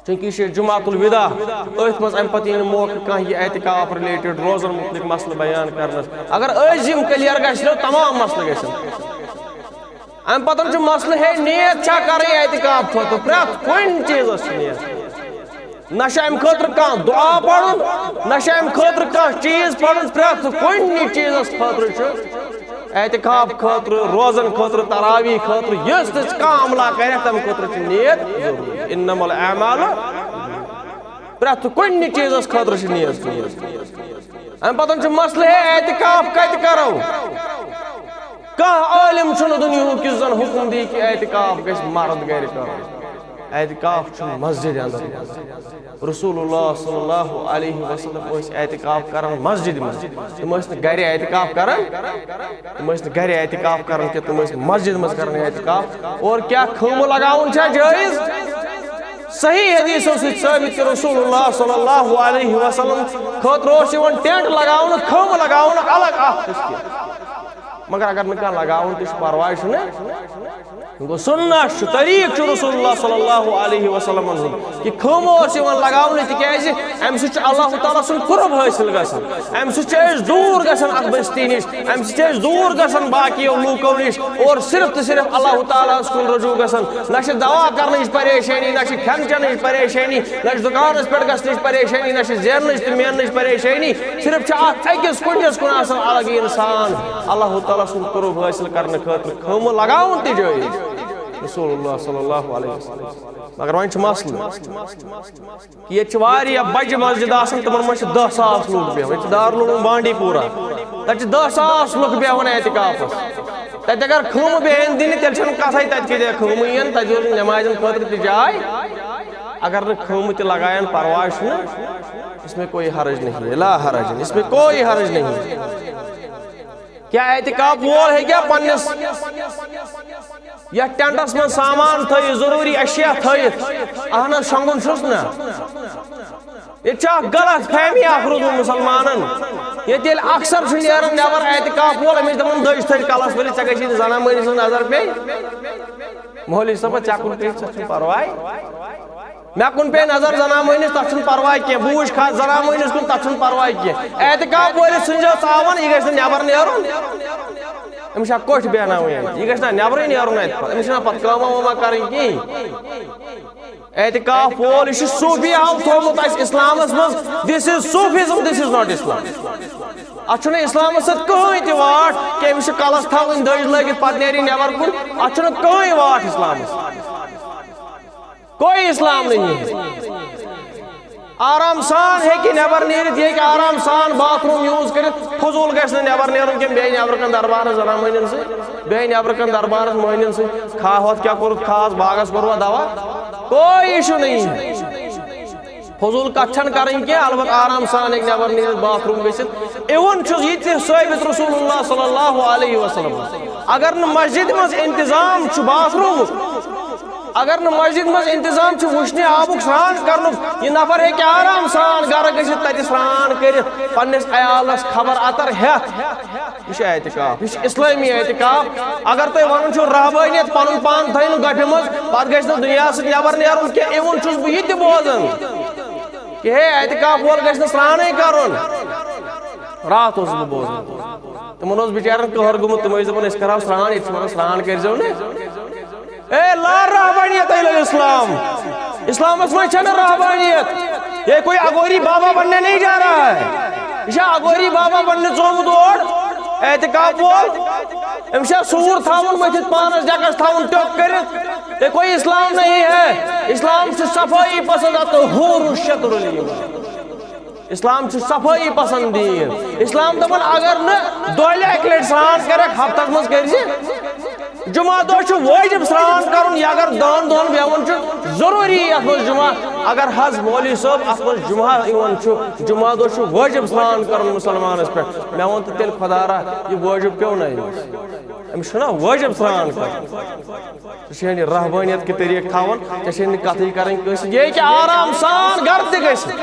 چوٗنٛکہِ یہِ چھُ جمعۃ الوداع، أتھۍ منٛز اَمہِ پَتہٕ یی نہٕ موقعہٕ کانٛہہ یہِ اعتکاف related، روزن مُتعلِق مسلہٕ بیان کرنَس۔ اگر أزۍ یِم clear گژھِ نہ، تمام مسلہٕ گژھن۔ اَمہِ پَتہٕ چھُ مسلہٕ، ہے، نیت چھا کَرٕنۍ اعتکاف خٲطرٕ؟ پرٛٮ۪تھ کُنہِ چیٖزَس چھِ نیت۔ نہ چھُ اَمہِ خٲطرٕ کانٛہہ دُعا پَرُن، نہ چھُ اَمہِ خٲطرٕ کانٛہہ چیٖز پَرُن، پرٛٮ۪تھ کُنہِ چیٖزَس خٲطرٕ چھُ اعتکاف خٲطرٕ، روزن خٲطرٕ، تراویح خٲطرٕ، یُس تہِ ژٕ کانٛہہ عملہ کَرَکھ، تَمہِ خٲطرٕ چھِ نیت ضروٗری۔ انما الاعمال، پرٛٮ۪تھ کُنہِ چیٖزَس خٲطرٕ چھِ نیت ضروٗری۔ اَمہِ پَتہٕ چھُ مسلہٕ، ہے، اعتکاف کَتہِ کَرو؟ کانٛہہ عٲلِم چھُنہٕ دُنیاہُک یُس زَن حُکُم دی کہِ اعتکاف گژھِ مرد گرِ کَرُن۔ اعتکاف چھُ مسجد اندر۔ رسول اللہ صلی اللہ علیہ وسلم ٲسۍ اعتکاف کران مسجد منٛز۔ تِم ٲسۍ نہٕ گرِ اعتکاف کران، تِم ٲسۍ نہٕ گرِ اعتکاف کران کینٛہہ، تِم ٲسۍ مسجد منٛز کران اعتکاف۔ اور کیا خیمہٕ لگاوُن چھا جٲیز؟ صحیح حدیثو سۭتۍ ثٲبت کہِ رسول اللہ صلی اللہ علیہ وسلم خٲطرٕ اوس یِوان ٹینٹ لگاونہٕ، خیمہٕ لگاونہٕ الگ اکھ قٕسطٕ۔ مگر اگر نہٕ کانٛہہ لگاوُن تہِ چھُ، پرواے چھُنہٕ۔ گوٚو، سُنت چھُ، طریٖقہٕ چھُ رسول اللہ صلی اللہ علیہ وسلمن ہُنٛد کہِ خیمہٕ اوس یِوان لگاونہٕ، تِکیازِ اَمہِ سۭتۍ چھُ اللہ تعالیٰ سُنٛد قرب حٲصِل گژھان، اَمہِ سۭتۍ چھِ أسۍ دوٗر گژھان اَتھ بستی نِش، اَمہِ سۭتۍ چھِ أسۍ دوٗر گژھان باقیو لوٗکو نِش، اور صرف تہٕ صرف اللہ تعالیٰ ہَس کُن رجوع گژھان۔ نہ چھِ دوا کرنٕچ پریشٲنی، نہ چھِ کھٮ۪ن چٮ۪نٕچ پریشٲنی، نہ چھِ دُکانَس پٮ۪ٹھ گژھنٕچ پریشٲنی، نہ چھِ زیننٕچ تہٕ میننٕچ پریشٲنی۔ صرف چھُ اَتھ أکِس کُنجَس کُن آسان الگ اِنسان۔ اللہ تعالیٰ سُنٛد قرب حٲصِل کرنہٕ خٲطرٕ خیمہٕ لگاوُن تہِ جٲیز۔ رسول اللہ صلی اللہ علیہ وسلم۔ مگر وۄنۍ چھُ مسلہٕ کہِ ییٚتہِ چھِ واریاہ بجہِ مسجد آسان، تِمن منٛز چھِ دَہ ساس لُکھ بیٚہوان۔ ییٚتہِ چھِ دارالعلوم بانڈی پورہ، تَتہِ چھِ دَہ ساس لُکھ بیٚہوان اعتکافس۔ تَتہِ اگر خیمہٕ بیٚہن دِنہِ، تیٚلہِ چھَنہٕ کَتھَے، تَتہِ کَتہِ خیمہٕ یِن، تَتہِ چھِ نٮ۪مازٮ۪ن خٲطرٕ تہِ جاے۔ اگر نہٕ خیمہٕ تہِ لگاین، پرواے چھُنہٕ، اس میں کوئی حرج نہیں ہے، لا حرج، اس میں کوئی حرج نہیں ہے۔ کیا اعتکاف وول ہیٚکیٛاہ پننِس یتھ ٹینٹس منٛز سامان تھٲیِتھ، ضروٗری اشیاء تھٲیِتھ، اہن حظ، شۄنٛگُن چھُس نہ۔ ییٚتہِ چھِ اکھ غلط فہمی اکھ روٗزمٕژ مُسلمانن۔ ییٚتہِ ییٚلہِ اکثر چھُ نیران نٮ۪بر اعتکاف وول، أمِس دَپان دٔج تھٔدۍ کلس ؤلِتھ، ژےٚ گژھی نہٕ زنان مٲنِس ہٕنٛز نظر پیٚنۍ۔ مولوی صٲبہ، ژےٚ کُن پیٚیہِ، ژےٚ چھُنہٕ پرواے۔ مےٚ کُن پیٚیہِ نظر زنان مٲنِس، تَتھ چھُنہٕ پرواے کینٛہہ۔ بہٕ وٕچھٕ کھا-، زنان مٲنِس کُن، تَتھ چھُنہٕ پرواے کینٛہہ۔ اعتکاف وٲلِس ژھٕنۍزیو ژاوُن، یہِ گژھِ نہٕ نٮ۪بر نیرُن۔ أمِس چھا کوٚٹھۍ بیٚہناوٕنۍ؟ یہِ گژھِ نہ نٮ۪برٕے نیرُن اَتہِ پتہٕ۔ أمِس چھِنہ پتہٕ کٲمہ وٲمہ کَرٕنۍ کِہیٖنۍ۔ اعتکاف وول، یہِ چھُ صوٗفی ہاو تھوٚومُت اَسہِ اِسلامَس منٛز۔ This is Sufism, this is not Islam۔ اَتھ چھُنہٕ اِسلامَس سۭتۍ کٕہٕنۍ تہِ واٹھ کہِ أمِس چھِ کَلَس تھاوٕنۍ دٔج لٲگِتھ، پَتہٕ نیرِ یہِ نٮ۪بَر کُن۔ اَتھ چھُنہٕ کٕہٕنۍ واٹھ اِسلامَس۔ کوئی اسلام نہیں ہے۔ آرام سان ہیٚکہِ نٮ۪بر نیٖرِتھ، یہِ ہیٚکہِ آرام سان باتھ روٗم یوٗز کٔرِتھ۔ فضوٗل گژھِ نہٕ نٮ۪بر نیرُن کینٛہہ، بیٚیہِ نٮ۪برٕ کَنہِ دربارَس زَنان مٔہنِوٮ۪ن سۭتۍ، بیٚیہِ نٮ۪برٕ کَنہِ دربارَس مٔہنِوٮ۪ن سۭتۍ۔ کھا ہۄتھ کیٛاہ کوٚرُتھ خاص، باغَس کوٚروا دوا؟ کوئی issue نہیں ہے۔ فضوٗل کَتھ چھَنہٕ کَرٕنۍ کینٛہہ، البتہ آرام سان ہیٚکہِ نٮ۪بر نیٖرِتھ، باتھ روٗم گٔژھِتھ۔ Even چھُس یہِ تہِ ثٲبِت رسول اللہ صلی اللہ علیہ وسلم، اگر نہٕ مسجد منٛز انتظام چھُ باتھ روٗمُک، اگر نہٕ مسجد منٛز انتظام چھُ وٕشنہِ آبُک سرٛان کرنُک، یہِ نفر ہیٚکہِ آرام سان گرٕ گٔژھِتھ، تتہِ سرٛان کٔرِتھ، پننِس عیالس خبر اتر ہٮ۪تھ۔ یہِ چھُ اعتکاف، یہِ چھُ اسلٲمی اعتکاف۔ اگر تُہۍ ونان چھِو رہبٲنیت، پنُن پان تھٲیِو نہٕ گۄپھِ منٛز، پتہٕ گژھِ نہٕ دُنیاہس سۭتۍ نٮ۪بر نیرُن کینٛہہ، even چھُس بہٕ یہِ تہِ بوزان کہِ ہے، اعتکاف وول گژھِ نہٕ سرٛانٕے کرُن۔ راتھ اوسُس بہٕ بوزان، تِمن اوس بِچارٮ۪ن قہر گوٚمُت، تِم ٲسۍ دَپان، "أسۍ کَرہاو سرٛان، ییٚتہِ چھِ وَنان سرٛان کٔرۍزیو نہٕ۔" اے، لا رہبانیت الا الاسلام۔ اسلامس منٛز چھَنہٕ رہبانیت۔ یہ کوئی اغوری بابا بننے نہیں جا رہا ہے۔ یہِ چھا اغوری بابا بننے ژومُت اور؟ اعتکاف وول؟ أمِس چھا سوٗر تھاوُن مٔتھِتھ پانس، ڈٮ۪کس تھاوُن ٹیوٚک کٔرِتھ؟ یہ کوئی اسلام نہیں ہے۔ اسلام چھُ صفٲیی پسند، الطہور شطر الایمان۔ اسلام چھُ صفٲیی پسند دین۔ اسلام دپان اگر نہٕ دۄہلہِ اکہِ لٹہِ سران کرکھ، ہفتس منٛز کٔرزِ۔ جمعہ دۄہ چھُ وٲجب سران کرُن، یہِ اگر دہن دۄہن بیہوان چھُ، ضروٗری یتھ منٛز جمعہ۔ اگر حض مولوی صٲب اتھ منٛز جمعہ یِوان چھُ، جمعہ دۄہ چھُ وٲجب سران کرُن مسلمانس پٮ۪ٹھ۔ مےٚ ووٚن تہٕ تیٚلہِ خۄدا را، یہِ وٲجب پیوٚو نہ أمِس؟ أمِس چھُنہ وٲجب سران کرُن؟ ژےٚ چھے نہٕ رہبٲنیت کہِ طریٖقہٕ تھاوُن، ژےٚ چھے نہٕ کتھٕے کرٕنۍ کٲنٛسہِ سۭتۍ۔ یہِ ہیٚکہِ آرام سان گرٕ تہِ گٔژھِتھ۔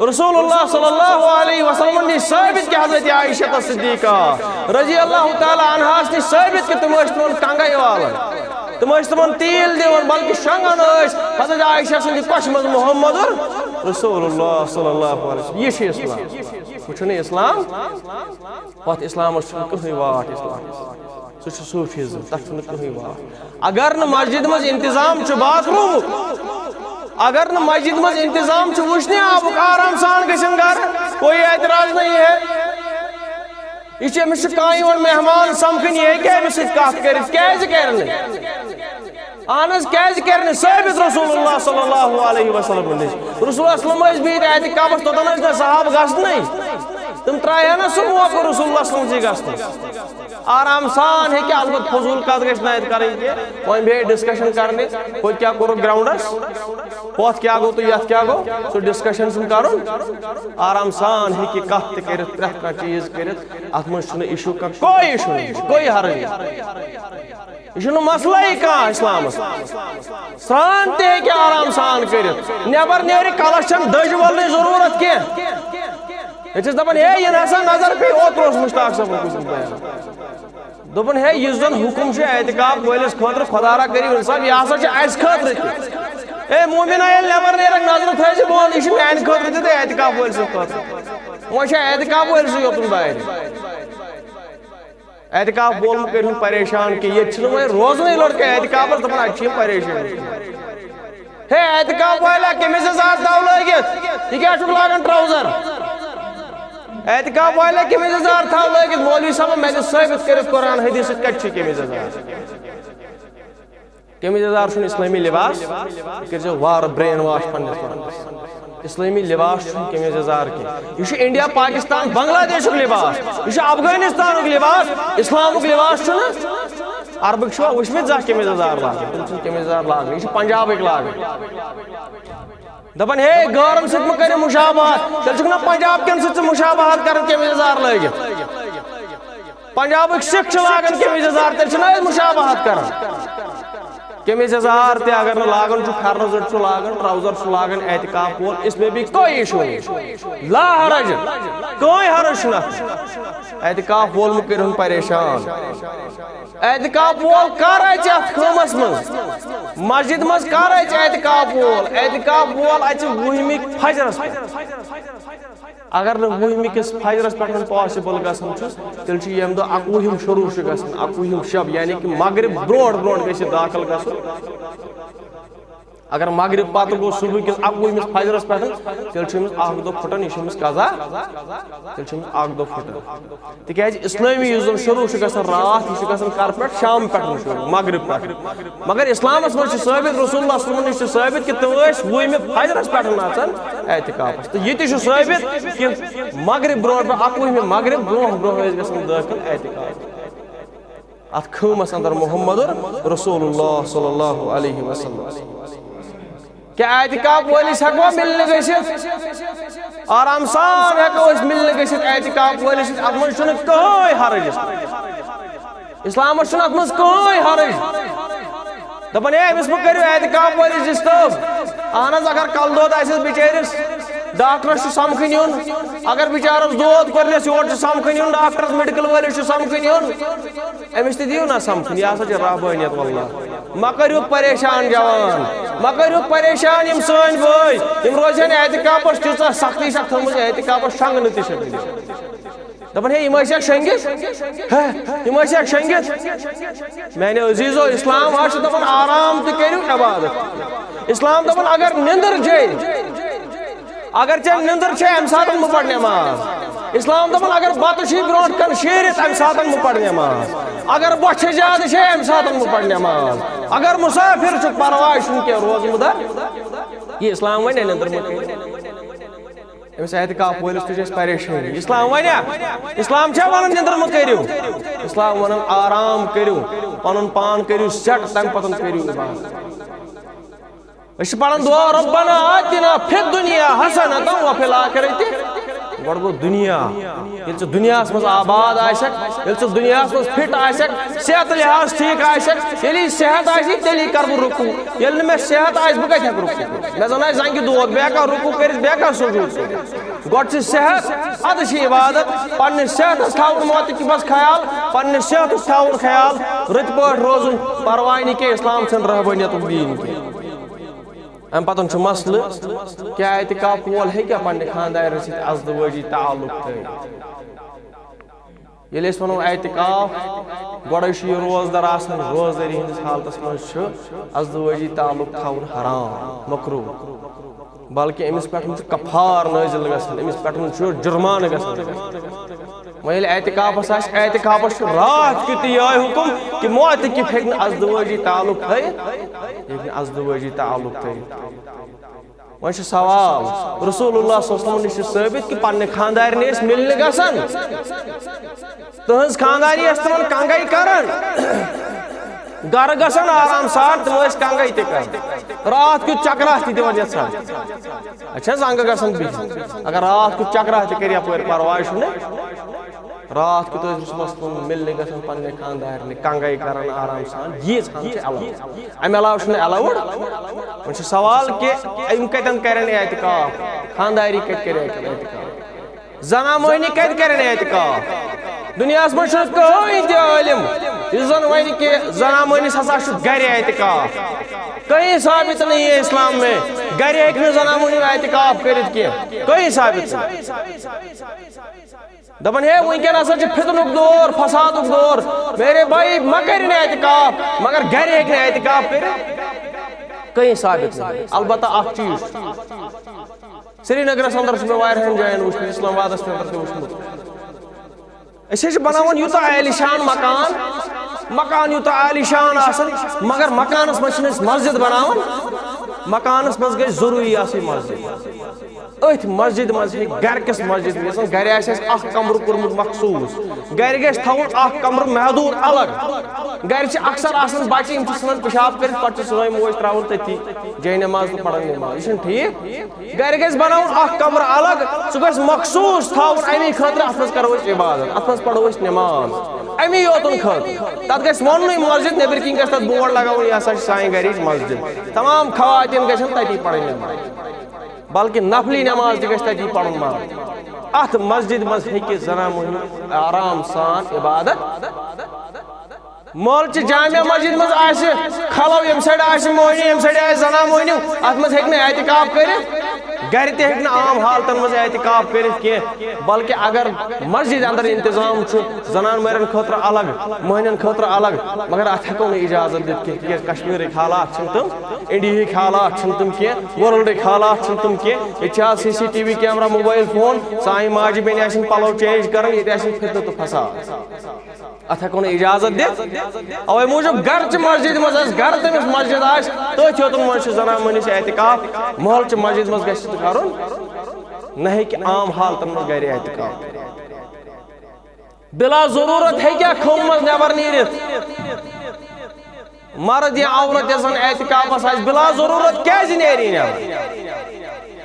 رسول اللہ صلی اللہ علیہ وسلم نِش ثٲبت کہِ حضرت عائشہ صدیقہ رضی اللہ تعالیٰ عنہاس نِش ثٲبت کہِ تِم ٲسۍ تِمن کنگے والان، تِم ٲسۍ تِمن تیٖل دِوان، بلکہِ شۄنگان ٲسۍ حضرت عائشہ سٕنٛدِ کۄچھِ منٛز محمد رسول اللہ صلی اللہ علیہ وسلم۔ یہِ چھُ اسلام۔ وٕچھِو نہ اسلام، پتھ اسلامس چھُنہٕ کٕہٕنۍ واٹھ اسلامس۔ سُہ چھُ صوفیزم، تتھ چھُنہٕ کٕہٕنۍ واٹھ۔ اگر نہٕ مسجد منٛز انتظام چھُ باتھ روٗمُک، اگر نہٕ مسجد منٛز انتظام چھُ وٕشنہِ آبُک، آرام سان گٔژھِنۍ گرٕ، کوئی اعتراض نہیں ہے۔ یہِ چھُ، أمِس چھُ کانٛہہ یِوان مہمان سمکھٕنۍ، یہِ ہیٚکہِ أمِس سۭتۍ کتھ کٔرِتھ، کیازِ کرِ نہٕ؟ اہن حظ، کیازِ کرِ نہٕ؟ ثٲبت رسول اللہ صلی اللہ علیہ وسلم نِش۔ رسول اللہ صلی اللہ علیہ وسلم ٲسۍ بِہِتھ اعتکافس، توٚتن ٲسۍ نہٕ صحابہٕ گژھنٕے۔ تِم ترٛایہِ ہا نہٕ سُہ موقعہٕ رسول اللہ صلی اللہ علیہ وسلم نِش گژھنَس۔ آرام سان ہیٚکہِ، البتہٕ فضوٗل کتھ گژھِ نہٕ اتہِ کرٕنۍ کینٛہہ۔ وۄنۍ بیٚیہِ ڈسکشن کرنہِ، ہُتہِ کیٛاہ کوٚرُکھ گراؤنڈس، ہُتھ کیٛاہ گوٚو تہٕ یتھ کیٛاہ گوٚو، سُہ ڈسکشن چھُنہٕ کرُن۔ آرام سان ہیٚکہِ کتھ تہِ کٔرِتھ، پرٛٮ۪تھ کانٛہہ چیٖز کٔرِتھ، اتھ منٛز چھُنہٕ issue کانٛہہ، کوئی issue نہیں، کوئی حرج نہیں۔ یہِ چھُنہٕ مسلہٕ کانٛہہ اسلامس۔ سران تہِ ہیٚکہِ آرام سان کٔرِتھ۔ نٮ۪بر نیرِ، کلس چھنہٕ دٔج ولنٕچ ضروٗرت کینٛہہ۔ ییٚتہِ چھِس دپان، ہے، یہِ نسا نظر پیٚیہِ، اوترٕ اوس مشتاق صٲبن کوٚرمُت بیان۔ دوٚپُن، ہے، یُس زن حُکم چھُ اعتکاف وٲلِس خٲطرٕ، خۄدا را کٔرِو انصاف، یہِ ہسا چھُ اسہِ خٲطرٕ تہِ۔ ہے، مومِنا، ییٚلہِ نٮ۪بر نیرکھ، نظرٕ تھٲیزِ بۄن، یہِ چھُ میانہِ خٲطرٕ تہِ تہٕ اعتکاف وٲلۍ سٕنٛدِ خٲطرٕ۔ وۄنۍ چھا اعتکاف وٲلۍ سٕے یوتُن بارِ؟ اعتکاف وول مہٕ کٔرِہُن پریشان کینٛہہ، ییٚتہِ چھِنہٕ وۄنۍ روزنٕے لٔڑکہٕ اعتکافس، دَپان اَتہِ چھِ یِم پریشان۔ ہے، اعتکاف والا، قمیٖض یَزار تھاو لٲگِتھ، یہِ کیٛاہ چھُکھ لاگان trouser؟ اعتکاف والا، قمیٖض یَزار تھاو لٲگِتھ، مولوی صٲب، مےٚ دِ ثٲبت کٔرِتھ قرآن حدیث سۭتۍ کَتہِ چھُ قمیٖض یَزار؟ قمیٖض یَزار چھُنہٕ اسلٲمی لباس، یہِ کٔرۍزیو وارٕ brain wash پننِس پانس۔ اسلٲمی لباس چھُنہٕ قمیٖض یَزار کینٛہہ۔ یہِ چھُ انڈیا، پاکستان، بنگلہ دیشُک لباس، یہِ چھُ افغانستانُک لباس، اسلامُک لباس چھُنہٕ۔ عربٕکۍ چھُوا وٕچھمٕتۍ زانٛہہ قمیٖض یَزار لاگان؟ تِم چھِنہٕ قمیٖض یَزار لاگان، یہِ چھِ پنجابٕکۍ لاگان۔ دَپان، ہے، غٲرن سۭتۍ مہٕ کٔرِو مشابہت، تیٚلہِ چھُکھ نہ پنجاب کٮ۪ن سۭتۍ ژٕ مشابہت کران قمیٖض یَزار لٲگِتھ؟ پنجابٕکۍ سکھ چھِ لاگان قمیٖض یزار، تیٚلہِ چھِنہ أسۍ مُشابہت کران؟ قمیٖض یزار تہِ اگر نہٕ لاگان چھُ، پھٮ۪رنہٕ زٔٹ چھُ لاگان، ٹراوزر چھُ لاگان، اعتکاف وول، اس میں بھی کوئی ایشو نہیں، لا حرج، کوئی حرج چھُنہٕ اتھ۔ اعتکاف وول مہٕ کٔرِہُن پریشان۔ اعتکاف وول کر اژِ اتھ خٲمس منٛز؟ مسجد منٛز کر اژِ اعتکاف وول؟ اعتکاف وول اژِ وُہمہِ فجرس پٮ۪ٹھ۔ اگر نہٕ وُہمہِ کِس فجرس پٮ۪ٹھ پاسبل گژھان چھُس، تیٚلہِ چھُ ییٚمہِ دۄہ اَکوُہِم شروع چھُ گژھان، اَکوُہِم شب، یعنی کہِ مغرب برونٛٹھ برونٛٹھ گژھِ داخل گژھُن۔ اگر مغرب پتہٕ گوٚو صبح کِس اَکوُہمِس فجرس پٮ۪ٹھ، تیٚلہِ چھُ أمِس اکھ دۄہ پھُٹان، یہِ چھُ أمِس قضا، تیٚلہِ چھُ أمِس اکھ دۄہ پھُٹان۔ تِکیازِ اسلٲمی یُس زن شروع چھُ گژھان راتھ، یہِ چھُ گژھان کر پٮ۪ٹھ؟ شام پٮ۪ٹھ شروع، مغرب پٮ۪ٹھ۔ مگر اسلامس منٛز چھُ ثٲبت، رسول اللہ صلی اللہ علیہ وسلم نِش چھُ ثٲبت کہِ تِم ٲسۍ وُہمہِ فجرس پٮ۪ٹھ اژان اعتکافس۔ تہٕ یہِ تہِ چھُ ثٲبت کہِ مغرب برونٛٹھ برونٛٹھ، اَکوُہمہِ مغرب برونٛہہ برونٛہہ ٲسۍ گژھان دٲخل اعتکاف۔ اتھ خٲمس اندر محمد رسول اللہ صلی اللہ علیہ وسلم۔ کیا اعتکاف وٲلِس ہٮ۪کوا مِلنہِ گٔژھِتھ؟ آرام سان ہٮ۪کو أسۍ مِلنہِ گٔژھِتھ اعتکاف وٲلِس سۭتۍ، اتھ منٛز چھُنہٕ کٕہٕنۍ حرج۔ اسلامس چھُنہٕ اتھ منٛز کٕہٕنۍ حرج۔ دپان، ہے، أمِس مہ کٔرِو اعتکاف وٲلِس disturb۔ اہن حظ، اگر کلہٕ دود آسٮ۪س بِچٲرِس، ڈاکٹرس چھُ سمکھٕنۍ یُن۔ اگر بِچارس دود کوٚرنس، یور چھُ سمکھٕنۍ یُن، ڈاکٹرس، میڈیکل وٲلِس چھُ سمکھٕنۍ یُن۔ أمِس تہِ دِیِو نا سمکھُن، یہِ ہسا چھِ رحبٲنیت واللہ۔ مہ کٔرِو پریشان جوان، مہ کٔرِو پریشان یِم سٲنۍ بٲے، یِم روزن اعتکافس، تیٖژاہ سختی چھکھ تھٲومٕژ اعتکافس، شنگنہٕ تہِ چھکھ نہٕ دِوان۔ دپان، ہے، یِم ٲسۍ اکھ شنگِتھ، ہے، یِم ٲسۍ اکھ شنگِتھ۔ میانہِ عزیزو، اسلام حظ چھُ دپان آرام تہِ کٔرِو، عبادت۔ اسلام دپان اگر نِندٕر جے، اگر ژےٚ نِندٕر چھے، امہِ ساتہٕ مہٕ پر نٮ۪ماز۔ اسلام دپان اگر بتہٕ چھُے برونٛٹھ کن شیٖرِتھ، امہِ ساتہٕ مہٕ پر نٮ۪ماز۔ اگر بۄچھِ زیادٕ چھے، امہِ ساتہٕ مہٕ پر نٮ۪ماز۔ اگر مسافر چھُکھ، پرواے چھُنہٕ کینٛہہ، روزٕ مُدر۔ یہِ اسلام ونہِ نِندٕر مہٕ کٔرِو۔ أمِس اعتکاف وٲلِس تُج اَسہِ پریشٲنی۔ اسلام ونیا؟ اسلام چھا ونان نِندٕر مہٕ کٔرِو؟ اسلام ونان آرام کٔرِو، پنُن پان کٔرِو set، تمہِ پتہٕ کٔرِو عبادت۔ أسۍ چھِ پران دعا، ربنا آتنا فی الدنیا حسنة وفی الآخرة۔ گۄڈٕ گوٚو دُنیا۔ ییٚلہِ ژٕ دُنیاہس منٛز آباد آسکھ، ییٚلہِ ژٕ دُنیاہس منٛز fit آسکھ، صحت لحاظ ٹھیٖک آسکھ، ییٚلہِ یہِ صحت آسہِ، تیٚلی کرٕ بہٕ رکوع۔ ییٚلہِ نہٕ مےٚ صحت آسہِ، بہٕ کتہِ ہٮ۪کہٕ رکوع کٔرِتھ؟ مےٚ زن آسہِ زنگہِ دود، بہٕ ہٮ۪کا رکوع کٔرِتھ، بہٕ ہٮ۪کا سجود کٔرِتھ؟ گۄڈٕ چھِ صحت، ادٕ چھِ عبادت۔ پننِس صحتس تھاوُن موتہٕ کہِ بس خیال، پننِس صحتس تھاوُن خیال، رٕتۍ پٲٹھۍ روزُن، پرواے نہٕ کینٛہہ، اسلام چھُنہٕ رہبٲنیتُک دیٖن کینٛہہ۔ امہِ پتہٕ چھُ مسلہٕ، کیٛاہ اعتکاف وول ہیٚکیٛاہ پننہِ خانٛدارنہِ سۭتۍ ازدوٲجی تعلق تھٲوِتھ؟ ییٚلہِ أسۍ ونو اعتکاف، گۄڈے چھُ یہِ روزدر آسان، روزدٔری ہٕنٛدِس حالتس منٛز چھُ ازدوٲجی تعلق تھاوُن حرام، مکروہ، بلکہِ أمِس پٮ۪ٹھ چھُ کفار نٲزِل گژھان، أمِس پٮ۪ٹھ چھُ جُرمانہٕ گژھان۔ وۄنۍ ییٚلہِ اعتکافس آسہِ، اعتکافس چھُ راتھ کیُتھ تہِ یِہوٚے حُکم کہِ معتکف ہیٚکہِ نہٕ ازدوٲجی تعلق تھٲیِتھ، ہیٚکہِ نہٕ ازدوٲجی تعلق تھٲیِتھ۔ وۄنۍ چھُ سوال، رسول اللہ صلی اللہ علیہ وسلم نِش چھُ ثٲبت کہِ پننہِ خانٛدارنہِ ٲسۍ مِلنہِ گژھان، تٕہٕنٛز خانٛداری ٲس تِمن کنگے کران، گرٕ گژھان آرام سان، تِم ٲسۍ کنگے تہِ کران، راتھ کیُتھ چکرا تہِ دِوان یژھان۔ اچھا، زنگہٕ گژھان بِہِتھ، اگر راتھ کیُتھ چکرا تہِ کرِ یپٲرۍ، پرواے چھُنہٕ۔ راتھ کیُتھ ٲسۍ أمِس مستوٗن مِلنہِ گژھان پننہِ خانٛدارنہِ، کنگے کران آرام سان، ییٖژ ہن چھِ علاوٕ۔ امہِ علاوٕ چھُنہٕ allowed۔ وۄنۍ چھُ سوال کہِ یِم کتٮ۪ن کرن اعتکاف؟ خانٛداری کتہِ کرِ اعتکاف؟ زنان مۄہنی کتہِ کرن اعتکاف؟ دُنیاہس منٛز چھُنہٕ کٕہٕنۍ تہِ عٲلِم یُس زن ونہِ کہِ زنان مۄہنِس ہسا چھُ گرِ اعتکاف۔ کہیں ثابت نہیں ہے اسلام میں، گرِ ہیٚکہِ نہٕ زنان مۄہنیو اعتکاف کٔرِتھ کینٛہہ، کہیں ثابت نہیں۔ دپان، ہے، وٕنکیٚن ہسا چھُ فتنُک دور، فسادُک دور۔ میرے بھائی، مہ کٔرِن اعتکاف، مگر گرِ ہیٚکہِ نہٕ اعتکاف کٔرِتھ۔ کہیں ثابت نہیں۔ البتہ اکھ چیٖز چھُ۔ سرینگرس اندر چھُ مےٚ واریاہن جاین وٕچھمُت، اسلام آبادس تہِ اندر تہِ وٕچھمُت۔ أسۍ حظ چھِ بناوان یوٗتاہ عالیشان مکان، مکان یوٗتاہ عالیشان آسان، مگر مکانس منٛز چھِنہٕ أسۍ مسجد بناوان۔ مکانس منٛز گژھِ ضروٗری آسٕنۍ مسجد۔ أتھۍ مسجد منٛز ہیٚکہِ گرِ کِس مسجد منٛز، یۄس زن گرِ آسہِ اَسہِ اکھ کمرٕ کوٚرمُت مخصوٗص، گرِ گژھِ تھاوُن اکھ کمرٕ محدوٗد الگ۔ گرِ چھِ اکثر آسان بچہِ، یِم چھِ ژھٕنان پِشاب کٔرِتھ، پتہٕ چھِ سٲنۍ موج ترٛاوان تٔتی جاے نماز تہٕ پران نماز۔ یہِ چھُنہٕ ٹھیٖک۔ گرِ گژھِ بناوُن اکھ کمرٕ الگ، سُہ گژھِ مخصوٗص تھاوُن اَمی خٲطرٕ، اتھ منٛز کرو أسۍ عبادت، اتھ منٛز پرو أسۍ نماز۔ امی یوتن خٲطرٕ۔ تتھ گژھِ وننُے مسجد، نیبر کِنۍ گژھِ تتھ بورڈ لگاوُن، یہِ ہسا چھِ سانہِ گرِچ مسجد۔ تمام خواتین گژھن تتی پرٕنۍ نماز، بلکہِ نفلی نماز تہِ گژھِ تتی پرُن مرد۔ اتھ مسجد منٛز ہیٚکہِ زنان مۄہنیو آرام سان عبادت۔ محلہٕ چہِ جامع مسجد منٛز آسہِ خلو، ییٚمہِ سایڈٕ آسہِ مۄہنیو، ییٚمہِ سایڈٕ آسہِ زنان مۄہنیو، اتھ منٛز ہیٚکہِ نہٕ اعتکاف کٔرِتھ۔ گرِ تہِ ہیٚکہِ نہٕ عام حالتن منٛز اعتکاف کٔرِتھ کینٛہہ، بلکہِ اگر مسجد اندر انتظام چھُ زنان مہرٮ۪ن خٲطرٕ الگ، مۄہنٮ۪ن خٲطرٕ الگ، مگر اتھ ہٮ۪کو نہٕ اجازت دِتھ کینٛہہ، تِکیازِ کشمیرٕکۍ حالات چھِنہٕ تِم، انڈیہٕکۍ حالات چھِنہٕ تِم کینٛہہ، ورلڈٕکۍ حالات چھِنہٕ تِم کینٛہہ۔ ییٚتہِ چھِ آز C C T V camera, mobile phone, سانہِ ماجہِ بیٚنہِ آسن پلو چینج کران، ییٚتہِ آسن فتنہٕ تہٕ فساد۔ اتھ ہٮ۪کو نہٕ اجازت دِتھ۔ اوے موٗجوٗب گرچہِ مسجد منٛز آسہِ، گرٕ تٔمِس مسجد آسہِ، تٔتھۍ یوتن منٛز چھُ زنان مٔہنِس اعتکاف۔ محلہٕ چہِ مسجد منٛز گژھِ سُہ کرُن، نہ ہیٚکہِ عام حالتن منٛز گرِ اعتکاف۔ بلا ضرورت ہیٚکیٛاہ کھم منٛز نٮ۪بر نیٖرِتھ؟ مرد یا عورت یۄس زن اعتکافس آسہِ، بلا ضرورت کیازِ نیرِ یہِ نٮ۪بر؟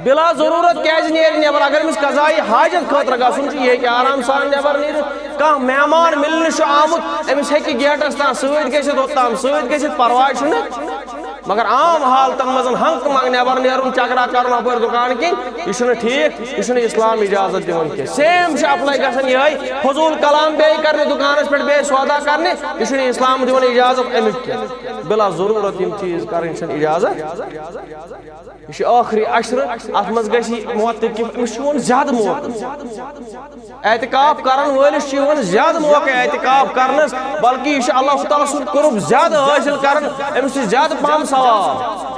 بلا ضرورت کیازِ نیرِ نٮ۪بر؟ اگر أمِس قضایہِ حاجت خٲطرٕ گژھُن چھُ، یہِ ہیٚکہِ آرام سان نٮ۪بر نیٖرِتھ۔ کانٛہہ مہمان مِلنہِ چھُ آمُت، أمِس ہیٚکہِ گیٹس تام سۭتۍ گٔژھِتھ، اوٚت تام سۭتۍ گٔژھِتھ، پرواے چھُنہٕ۔ مگر عام حالتن منٛز ہنگہٕ منگہٕ نٮ۪بر نیرُن، چکرا کرُن اپٲرۍ دُکان کِنۍ، یہِ چھُنہٕ ٹھیٖک، یہِ چھُنہٕ اسلام اجازت دِوان کینٛہہ۔ سیم چھُ اپلاے گژھان یِہوٚے، فضوٗل کلام بیٚیہِ کرنہِ دُکانس پٮ۪ٹھ، بیٚیہِ سودا کرنہِ، یہِ چھُنہٕ اسلام دِوان اجازت امیُک کینٛہہ۔ بلا ضروٗرت یِم چیٖز کرٕنۍ چھَنہٕ اجازت۔ یہِ چھُ ٲخری عشرٕ، اَتھ منٛز گژھِ یہِ معتکف، أمِس چھُ یِوان زیادٕ موقعہٕ۔ اعتکاف کرن وٲلِس چھُ یِوان زیادٕ موقعہٕ اعتکاف کرنس، بلکہِ یہِ چھُ اللہ تعالیٰ سُنٛد قرب زیادٕ حٲصِل کران، أمِس چھُ زیادٕ پہم ثواب۔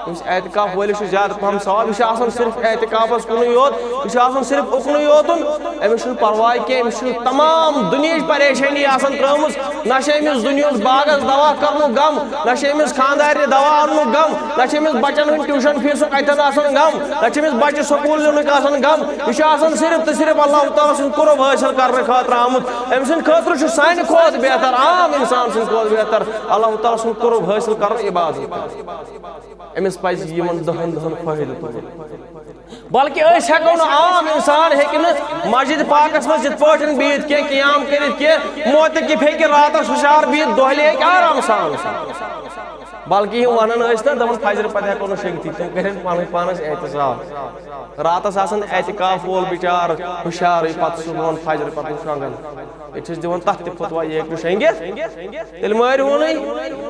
أمِس اعتکاف وٲلِس چھُ زیادٕ پہم ثواب۔ یہِ چھُ آسان صرف اعتکافس کُنُے یوت، یہِ چھُ آسان صرف اُکنُے یوتُن۔ أمِس چھُنہٕ پرواے کینٛہہ، أمِس چھُنہٕ تمام دُنیہٕچ پریشٲنی آسان ترٲومٕژ۔ نہ چھِ أمِس دُنیہُک باغس دوا کرنُک غم، نہ چھِ أمِس خانٛدارنہِ دوا اننُک غم، نہ چھِ أمِس بچن ہُنٛد ٹیوٗشن فیٖسُک اتٮ۪ن آسان غم، نہ چھِ أمِس بچہِ سکوٗل نِنُک آسان غم۔ یہِ چھُ آسان صرف تہٕ صرف اللہ تعالیٰ سُنٛد قرب حٲصِل کرنہٕ خٲطرٕ آمُت۔ أمۍ سٕنٛدِ خٲطرٕ چھُ سانہِ کھۄتہٕ بہتر، عام انسان سٕنٛدِ کھۄتہٕ بہتر اللہ تعالیٰ سُنٛد قرب حٲصِل کرُن، عبادت کرُن۔ أمِس پزِ یِمن دہن دۄہن فٲیدٕ تُلُن۔ بلکہِ أسۍ ہٮ۪کو نہٕ، عام انسان ہیٚکہِ نہٕ مسجد پاکس منٛز یِتھ پٲٹھۍ بِہِتھ کینٛہہ، قیام کٔرِتھ کینٛہہ۔ معتکف ہیٚکہِ راتس ہُشار بِہِتھ، دۄہلہِ ہیٚکہِ آرام سان۔ بلکہِ یِم ونان ٲسۍ نہ، دپان فجرٕ پتہٕ ہٮ۪کو نہٕ شۄنٛگتھٕے، تِم کرن پنٕنۍ پانس احتساب۔ راتس آسان اعتکاف وول بچار ہُشارٕے، پتہٕ صبحن فجرٕ پتہٕ شۄنٛگان۔ أسۍ چھِس دِوان تَتھ تہِ فتوا، یہِ ہیٚکہِ نہٕ شۄنٛگِتھ۔ تیٚلہِ مٲرِہونٕے،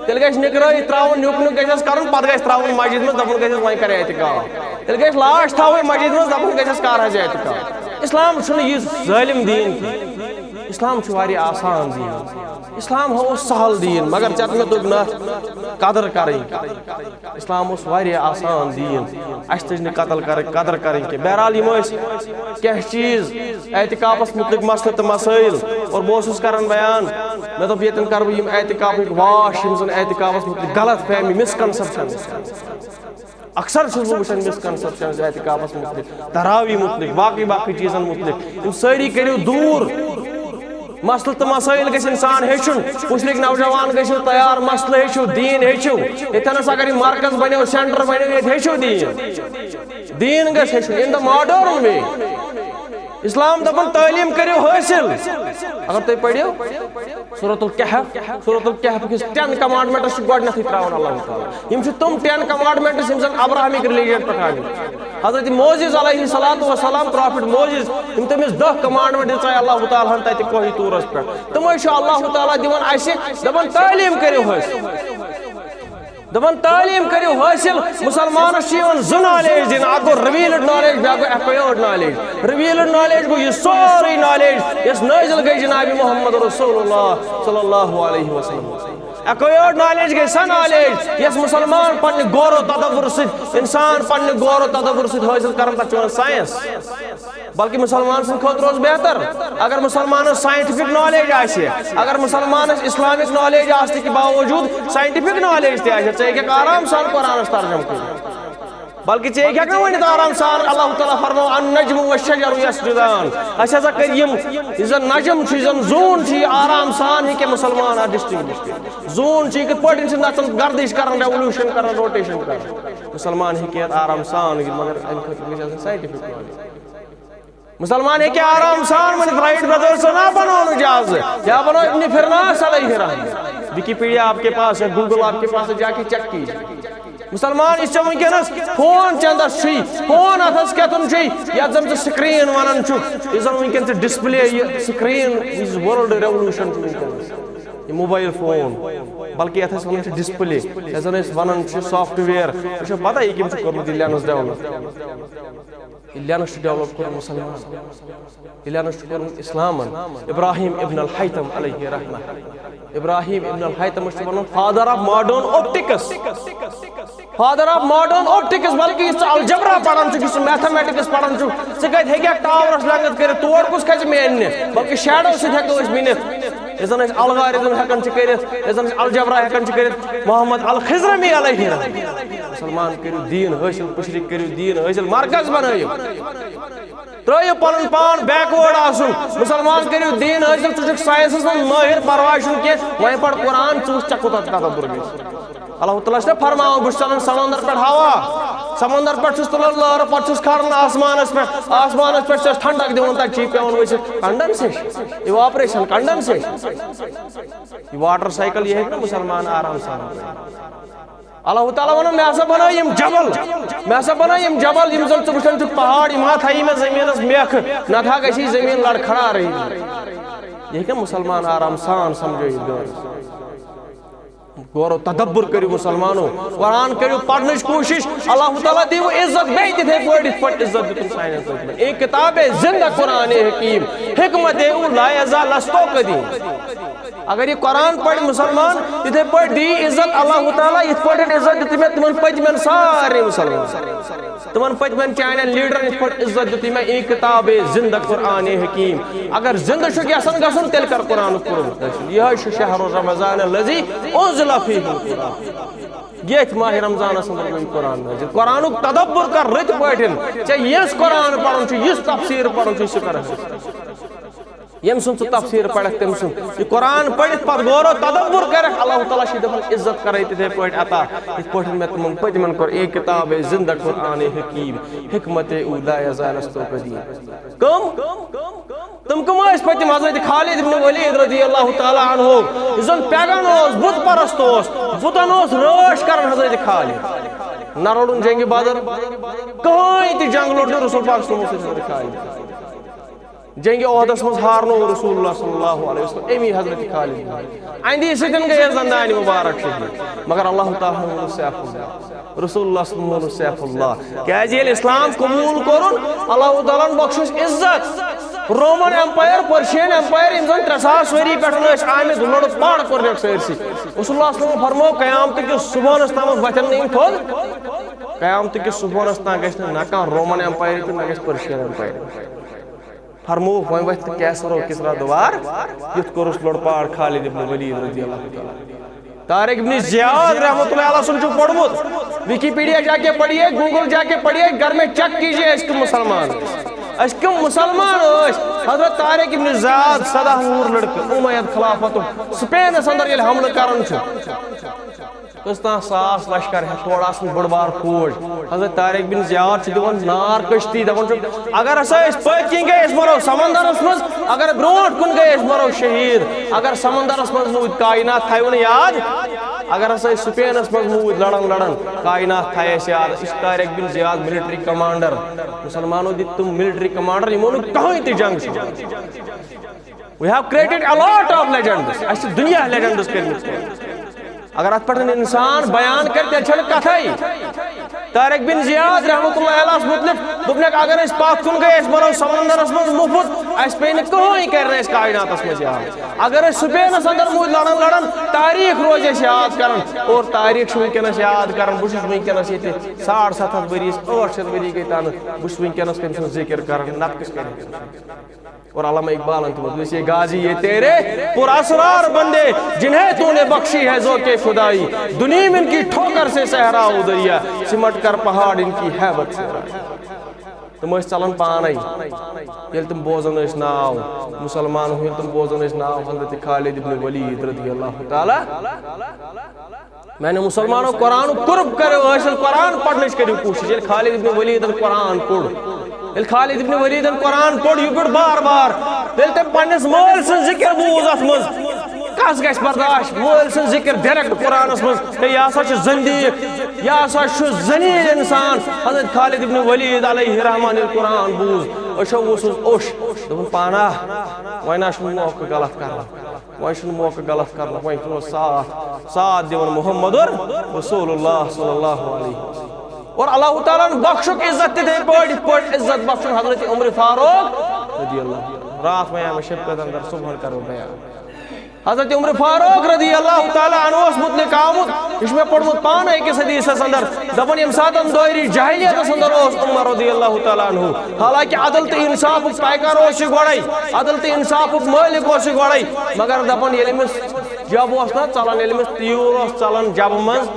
تیٚلہِ گژھِ نِکرٲیِتھ ترٛاوُن، نیُک نیُک گژھٮ۪س کَرُن، پَتہٕ گژھِ ترٛاوُن مسجد منٛز، دَپُن گژھٮ۪س وۄنۍ کَرِ اعتکاف۔ تیٚلہِ گژھِ لاش تھاوٕنۍ مسجد منٛز، دَپُن گژھٮ۪س کَر حظ اعتکاف۔ اِسلام چھُنہٕ یہِ ظٲلِم دیٖن کینٛہہ۔ اِسلام چھُ واریاہ آسان دیٖن۔ اِسلام ہا اوس سہل دیٖن، مگر ژےٚ تہٕ مےٚ توٚگ نہٕ اَتھ قدٕر کَرٕنۍ۔ اسلام اوس واریاہ آسان دیٖن، اَسہِ تٔج نہٕ قتل کَرٕنۍ، قدر کَرٕنۍ کینٛہہ۔ بہرحال، یِم ٲسۍ کینٛہہ چیٖز اعتکافَس مُتعلِق مسلہٕ تہٕ مسٲیِل، اور بہٕ اوسُس کَران بیان، مےٚ دوٚپ، ییٚتٮ۪ن کَرٕ بہٕ یِم اعتکافٕکۍ واش، یِم زَن اعتکافَس مُتعلِق غلط فہمی، misconceptions۔ اکثر چھُس بہٕ وٕچھان misconceptions اعتکافَس مُتعلِق، تراوی مُتعلِق، باقٕے باقٕے چیٖزَن مُتعلِق، یِم سٲری کٔرِو دوٗر۔ مسلہٕ تہٕ مسٲیِل گژھِ انسان ہیٚچھُن۔ پُشرٕکۍ نوجوان گٔژھِو تیار، مسلہٕ ہیٚچھِو، دیٖن ہیٚچھِو۔ ییٚتٮ۪ن ہسا اگر یہِ مرکز بنیو، center بنیو، ییٚتہِ ہیٚچھِو دیٖن۔ دیٖن گژھِ ہیٚچھُن in the modern way۔ اسلام دپان تعلیٖم کٔرِو حٲصِل۔ اگر تُہۍ پٔرِو سورۃ الکہف، سورۃ الکہف کِس ten commandments چھُ گۄڈٕنیتھٕے تراوان اللہ تعالیٰ۔ یِم چھِ تِم ten commandments یِم زن ابراہمک religion پٮ۪ٹھ آمٕتۍ۔ حضرت موسیٰ علیہ الصلوۃ والسلام، prophet موسیٰ، یِم تٔمِس دَہ commandment دِژے اللہ تعالیٰ ہن تَتہِ کوہِ طورس پٮ۪ٹھ۔ تِمے چھُ اللہ تعالیٰ دِوان اَسہِ، دَپان تعلیٖم کٔرِو حٲصِل۔ دَپان تعلیٖم کٔرِو حٲصِل۔ مُسلمانَس چھِ یِوان زٕ knowledge دِنہٕ، اَکھ گوٚو revealed knowledge، بیٛاکھ گوٚو acquired knowledge۔ Revealed knowledge گوٚو یہِ سورُے knowledge یۄس نٲزِل گٔے جناب محمد رسول اللہ صلی اللہ علیہ وسلم۔ Acquired knowledge گٔے سۄ knowledge یۄس مُسلمان پننہِ غور و تدبر سۭتۍ، انسان پننہِ غور و تدبر سۭتۍ حٲصِل کران، تَتھ چھِ وَنان science۔ بلکہِ مُسلمان سٕنٛدِ خٲطرٕ اوس بہتر اگر مُسلمانَس scientific knowledge آسہِ، اگر مُسلمانَس Islamic knowledge آسنہٕ کہِ باوجوٗد scientific knowledge تہِ آسہِ، ژٕ ہیٚکَکھ آرام سان قرآنَس ترجمہٕ کٔرِتھ۔ بلکہِ ژٕ ہیٚکَکھ نہٕ ؤنِتھ آرام سان، اللہ تعالیٰ فرموو، "النجم والشجر یسجدان"۔ اَسہِ ہسا کٔرۍ یِم، یُس زَن نجم چھُ، یُس زَن زوٗن چھُ، یہِ آرام سان ہیٚکہِ مُسلمان اَتھ distinguish کٔرِتھ۔ زوٗن چھُ یہِ کِتھ پٲٹھۍ چھِ نَژان، گردش کران، revolution کران، rotation کران۔ مُسلمان ہیٚکہِ یَتھ آرام سان یہِ، مگر اَمہِ خٲطرٕ گژھِ آسٕنۍ scientific knowledge۔ مسلمان ہیٚکہِ آرام سان ؤنِتھ، رائٹ بردرسن، نہ بنو نہٕ جہاز، یا بنو ابن فرناس علیہ الرحمہ۔ وکیپیڈیا آپ کے پاس ہے، گوگل آپ کے پاس ہے، جا کے چیک کیجیے۔ مسلمان، یُس ژےٚ وٕنکیٚنَس فون چندس چھُے، فون اَتھس کیتھن چھُے، یَتھ زَن ژٕ سکرین وَنان چھُکھ، یُس زَن وٕنکیٚن ژٕ ڈسپلے، یہِ سکرین، یُس ورلڈ ریولوشن چھُ وٕنکیٚنَس، یہِ موبایل فون، بلکہِ یَتھ أسۍ وَنان چھِ ڈسپلے، یَتھ زَن أسۍ وَنان چھِ سافٹ ویئر، ژےٚ چھےٚ پتہ یہِ کٔمۍ چھُ کوٚرمُت یہِ لینس ڈیولپ؟ یہِ لینس چھُ ڈیولپ کوٚرمُت مسلمان، یہِ لینس چھُ کوٚرمُت اسلامن، ابراہیم ابن الحیتم علیہ رحمہ۔ ابراہیم ابن الحیتمس چھِ وَنان father of modern optics. Father of modern optics, بلکہِ یُس ژٕ الجبرا پران چھُکھ، یُس ژٕ میتھمیٹکس پران چھُکھ، ژٕ کتہِ ہیٚکہِ اکھ ٹاورس لنگتھ کٔرِتھ؟ تور کُس کھسہِ مینہِ؟ بلکہِ شیڈو سۭتۍ ہیٚکو أسۍ مِنِتھ۔ یُس زن أسۍ الگارتھم ہیٚکان چھِ کٔرِتھ، یُس زن أسۍ الجبرا ہیٚکان چھِ کٔرِتھ، محمد الخضرمی علیہ رحمہ۔ مسلمان، کٔرِو دیٖن حٲصِل، مشرک، کٔرِو دیٖن حٲصِل، مرکز بنٲیِو۔ ترٲیِو پنُن پان بیکورڈ آسُن۔ مسلمان، کٔرِو دیٖن حٲصِل، ژٕ چھُکھ ساینسس منٛز مٲہِر، پرواے چھُنہٕ کینٛہہ، وۄنۍ پَر قرآن، ژٕ وٕچھ ژےٚ کوٗتاہ تدبر گژھِ۔ اللہ تعالیٰ چھُنہ فرماوان، بہٕ چھُس ژَلان سمندر پٮ۪ٹھ ہوا، سمندر پٮ۪ٹھ چھُس تُلان لہرٕ، پَتہٕ چھُس کھاران آسمانس پٮ۪ٹھ، آسمانس پٮ۪ٹھ چھُس ٹھنڈک دِوان، تَتہِ چھُ یہِ پٮ۪وان ؤسِتھ، کنڈنسیشن، اِواپریشن، کنڈنسیشن۔ یہِ واٹر سائیکل، یہِ ہیٚکہِ نہٕ مسلمان آرام سان کٔرِتھ۔ اللہ تعالیٰ وَنان، مےٚ ہسا بنٲے یِم جبل، مےٚ ہسا بنٲے یِم جبل، یِم زن ژٕ وٕچھان چھُکھ پہاڑ، یِم ہا تھایہِ مےٚ زٔمیٖنس میکھٕ، نتہٕ ہا گژھِ یہِ زٔمیٖن لڑکھڑارٕے۔ یہِ ہیٚکہِ مسلمان آرام سان سمجھٲیِتھ گٲر۔ غور و تدبر کٔرِو مسلمانو، قرآن کٔرِو پرنٕچ کوٗشِش، اللہ تعالیٰ دِیِو عزت بیٚیہِ تِتھے پٲٹھۍ یِتھ پٲٹھۍ عزت دیُتُن سانٮ۪ن پٔتمٮ۪ن۔ اے کتاب زندہ قرآن حکیم، حکمت او لا یزال لستو قدیم۔ اگر یہِ قرآن پرِ مسلمان، یِتھے پٲٹھۍ دی عزت اللہ تعالیٰ، یِتھ پٲٹھۍ عزت دیُت مےٚ تِمن پٔتمٮ۪ن سارے مسلمان، تِمن پٔتمٮ۪ن چانٮ۪ن لیڈرن یِتھ پٲٹھۍ عزت دیُت مےٚ، یہِ کتاب زندہ قرآن حکیم۔ اگر زندہ چھُکھ یژھان گژھُن، تیٚلہِ کر قرآنُک پوٚرمُت حٲصِل۔ یِہوٚے چھُ شہر رمضان الذی انزل فیہ القرآن۔ ییٚتھۍ ماہِ رمضانس اندر گوٚو یہِ قرآن نٲزِل۔ قرآنُک تدبر کر رٕتۍ پٲٹھۍ۔ ژےٚ یُس قرآن پرُن چھُ، یُس تفسیر پرُن چھُ، سُہ کر حٲصِل۔ ییٚمۍ سُنٛد ژٕ تفسیر پرکھ، تٔمۍ سُنٛد۔ یہِ قرآن پٔرِتھ پتہٕ غور و تدبر کرکھ، اللہ تعالیٰ چھُ دپان، عزت کرے تِتھے پٲٹھۍ عطا، یِتھ پٲٹھۍ مےٚ تِمن پٔتمٮ۪ن کوٚر۔ اے کتاب زندہ قرآن حکیم، حکمت او لا یزال لستو قدیم۔ کم؟ تِم کم ٲسۍ پٔتِم؟ حضرت خالد ابن ولید رضی اللہ تعالیٰ عنہ، یُس زن پیگن اوس، بت پرست اوس، بتن اوس رٲچھ کران حضرت خالد۔ نہ لوٚڑُن جنگِ بدر، کٕہٕنۍ تہِ جنگ لوٚڑ نہٕ رسول پاک صلی اللہ علیہ وسلم سۭتۍ حضرت خالد۔ جنگِ احدس منٛز ہارنوو رسول اللہ صلی اللہ علیہ وسلم امی حضرت خالد۔ اہندی سۭتۍ گٔیس دندانہِ مبارک شہید، مگر اللہ تعالیٰ ہن ووٚنُس سیف اللہ۔ رسول اللہ صلی اللہ علیہ وسلم سیف اللہ۔ کیازِ ییٚلہِ اسلام قبول کوٚرُن، اللہ تعالیٰ ہن بخشُس عزت۔ رومن ایمپائر، پرشین ایمپائر، یِم زن ترٛےٚ ساس ؤری پٮ۪ٹھ ٲسۍ آمٕتۍ، لوٚڑ پاڑ کوٚرنکھ سٲرسٕے۔ رسول اللہ صلی اللہ علیہ وسلم فرموو، قیامتٕکِس صبحنس تامتھ وۄتھن نہٕ یِم تھوٚد۔ قیامتٕکِس صبحنس تام گژھِ نہٕ نہ کانٛہہ رومن ایمپائر تہٕ نہ گژھِ پرشین ایمپائر۔ فرمووُکھ، وۄنۍ وۄتھِ تہٕ کیسر و کسرا دوار، یُتھ کوٚرُس لوٚڑ پاڑ خالد ابن ولید رضی اللہ تعالیٰ۔ طارق ابن زیاد رحمۃ اللہ علیہ سُنٛد چھُ پوٚرمُت، وکیپیڈیا جا کے پڑھیے، گوگل جا کے پڑھیے، گھر میں چیک کیجیے، أسۍ کٕم مسلمان، أسۍ کٕم مسلمان ٲسۍ۔ حضرت طارق ابن زیاد، سداہ وُہُر لڑکہٕ، امیہ خلافتُک، سپینس اندر ییٚلہِ حملہٕ کران چھُ، کٔژتام ساس لشکر ہیتھ تورٕ آسان بٔڑ بار فوج۔ حضرت طارق بن زیاد چھُ دِوان نار کٔشتی، دَپان چھُ، اگر ہسا أسۍ پٔتۍ کِنۍ گٔے، أسۍ مَرو سمندرس منٛز، اگر برونٛٹھ کُن گٔے، أسۍ مَرو شہیٖد۔ اگر سمندرس منٛز موٗدۍ، کائنات تھایو نہٕ یاد، اگر ہسا أسۍ سپینس منٛز موٗدۍ لڑان لڑان، کائنات تھایہِ اَسہِ یاد۔ یہِ چھُ طارق بن زیاد، ملٹری کمانڈر۔ مسلمانو دِتۍ تِم ملٹری کمانڈر، یِمو نہٕ کٕہٕنۍ تہِ جنگ چھُ۔ We have created a lot of legends. اَسہِ چھِ دُنیا لیجنڈز کٔرمٕتۍ۔ اگر اتھ پٮ۪ٹھ انسان بیان کرِ، تیٚلہِ چھنہٕ کتھے۔ طارق بن زیاد رحمۃ اللہ علیہ متعلق دوٚپنکھ، اگر أسۍ پتھ کُن گٔے، أسۍ مرو سمندرس منٛز مُفت، اَسہِ پیٚیہِ نہٕ کٕہٕنۍ کرِ نہٕ اَسہِ کائناتس منٛز یاد۔ اگر أسۍ سپینس اندر موٗدۍ لڑان لڑان، تاریخ روزِ اَسہِ یاد کران، اور تاریخ چھُ وٕنکیٚنس یاد کران۔ بہٕ چھُس وٕنکیٚنس ییٚتہِ ساڑ ستھ ہتھ ؤری، ٲٹھ شیٚتھ ؤری گٔے تنہٕ، بہٕ چھُس وٕنکیٚنس تٔمۍ سُنٛد ذِکر کران، نتہٕ کُس کرِ؟ اور علامہ اقبالن تہِ ووٚن، "یہ غازی یہ تیرے پر اسرار بندے، جنہیں تو نے بخشی ہے ذوق خدائی، دنیا میں ان کی ٹھوکر سے صحرا و دریا، سمٹ کر پہاڑ ان کی ہیبت سے رائی۔" تِم ٲسۍ ژلان پانے، ییٚلہِ تِم بوزان ٲسۍ ناو، مسلمان ہُنٛد ییٚلہِ تِم بوزان ٲسۍ ناو حضرت خالد ابن ولید رضی اللہ تعالیٰ۔ میانیو مسلمانو، قرآنُک قرب کٔرِو حٲصِل، قرآن پرنٕچ کٔرِو کوٗشِش۔ ییٚلہِ خالد ابن ولید قرآن پوٚر، ییٚلہِ خالد ابن ولید قرآن پوٚر، یہِ پوٚر بار بار، ییٚلہِ تٔمۍ پننِس مٲلۍ سٕنٛز ذِکر بوٗز اَتھ منٛز، کس گژھِ برداش؟ مٲلۍ سٕنٛز ذِکر ڈائریکٹ قرآنس منٛز، ہے، یہِ ہسا چھُ زندیق، یہِ ہسا چھُ ذلیل انسان۔ حضرت خالد ابن ولید علیہ رحمان ییٚلہِ قرآن بوٗز، أچھو ووٚژھُس اوٚش، دوٚپُن، پانا، وۄنۍ نہ چھُنہٕ موقعہٕ غلط کرنُک، وۄنۍ چھُنہٕ موقعہٕ غلط کرنُک، وۄنۍ چھُ ساتھ، ساتھ دِوان محمد رسول اللہ صلی اللہ علیہ وسلم۔ اور اللہ تعالیٰ ہن بخشُکھ عزت تِتھے پٲٹھۍ، یِتھ پٲٹھۍ عزت بخشُن حضرت عمر فاروق رضی اللہ عنہ۔ راتھ وَنیٛاو مےٚ شب قدر اندر، صبحن کرو بیان۔ حضرت عمر فاروق رضی اللہ تعالیٰ عنہ اوس متعلق آمُت، یہِ چھُ مےٚ پوٚرمُت پانہٕ أکِس حدیثس اندر، دپان ییٚمہِ ساتہٕ دٲیری جاہلیتس اندر اوس عمر رضی اللہ تعالیٰ عنہ، حالانکہ عدل تہٕ انصافُک پیکر اوس یہِ گۄڈے، عدل تہٕ انصافُک مٲلک اوس یہِ گۄڈے، مگر دپان ییٚلہِ أمِس جب اوس نہ ژلان، ییٚلہِ أمِس تیوٗر اوس ژلان جبہٕ منٛز،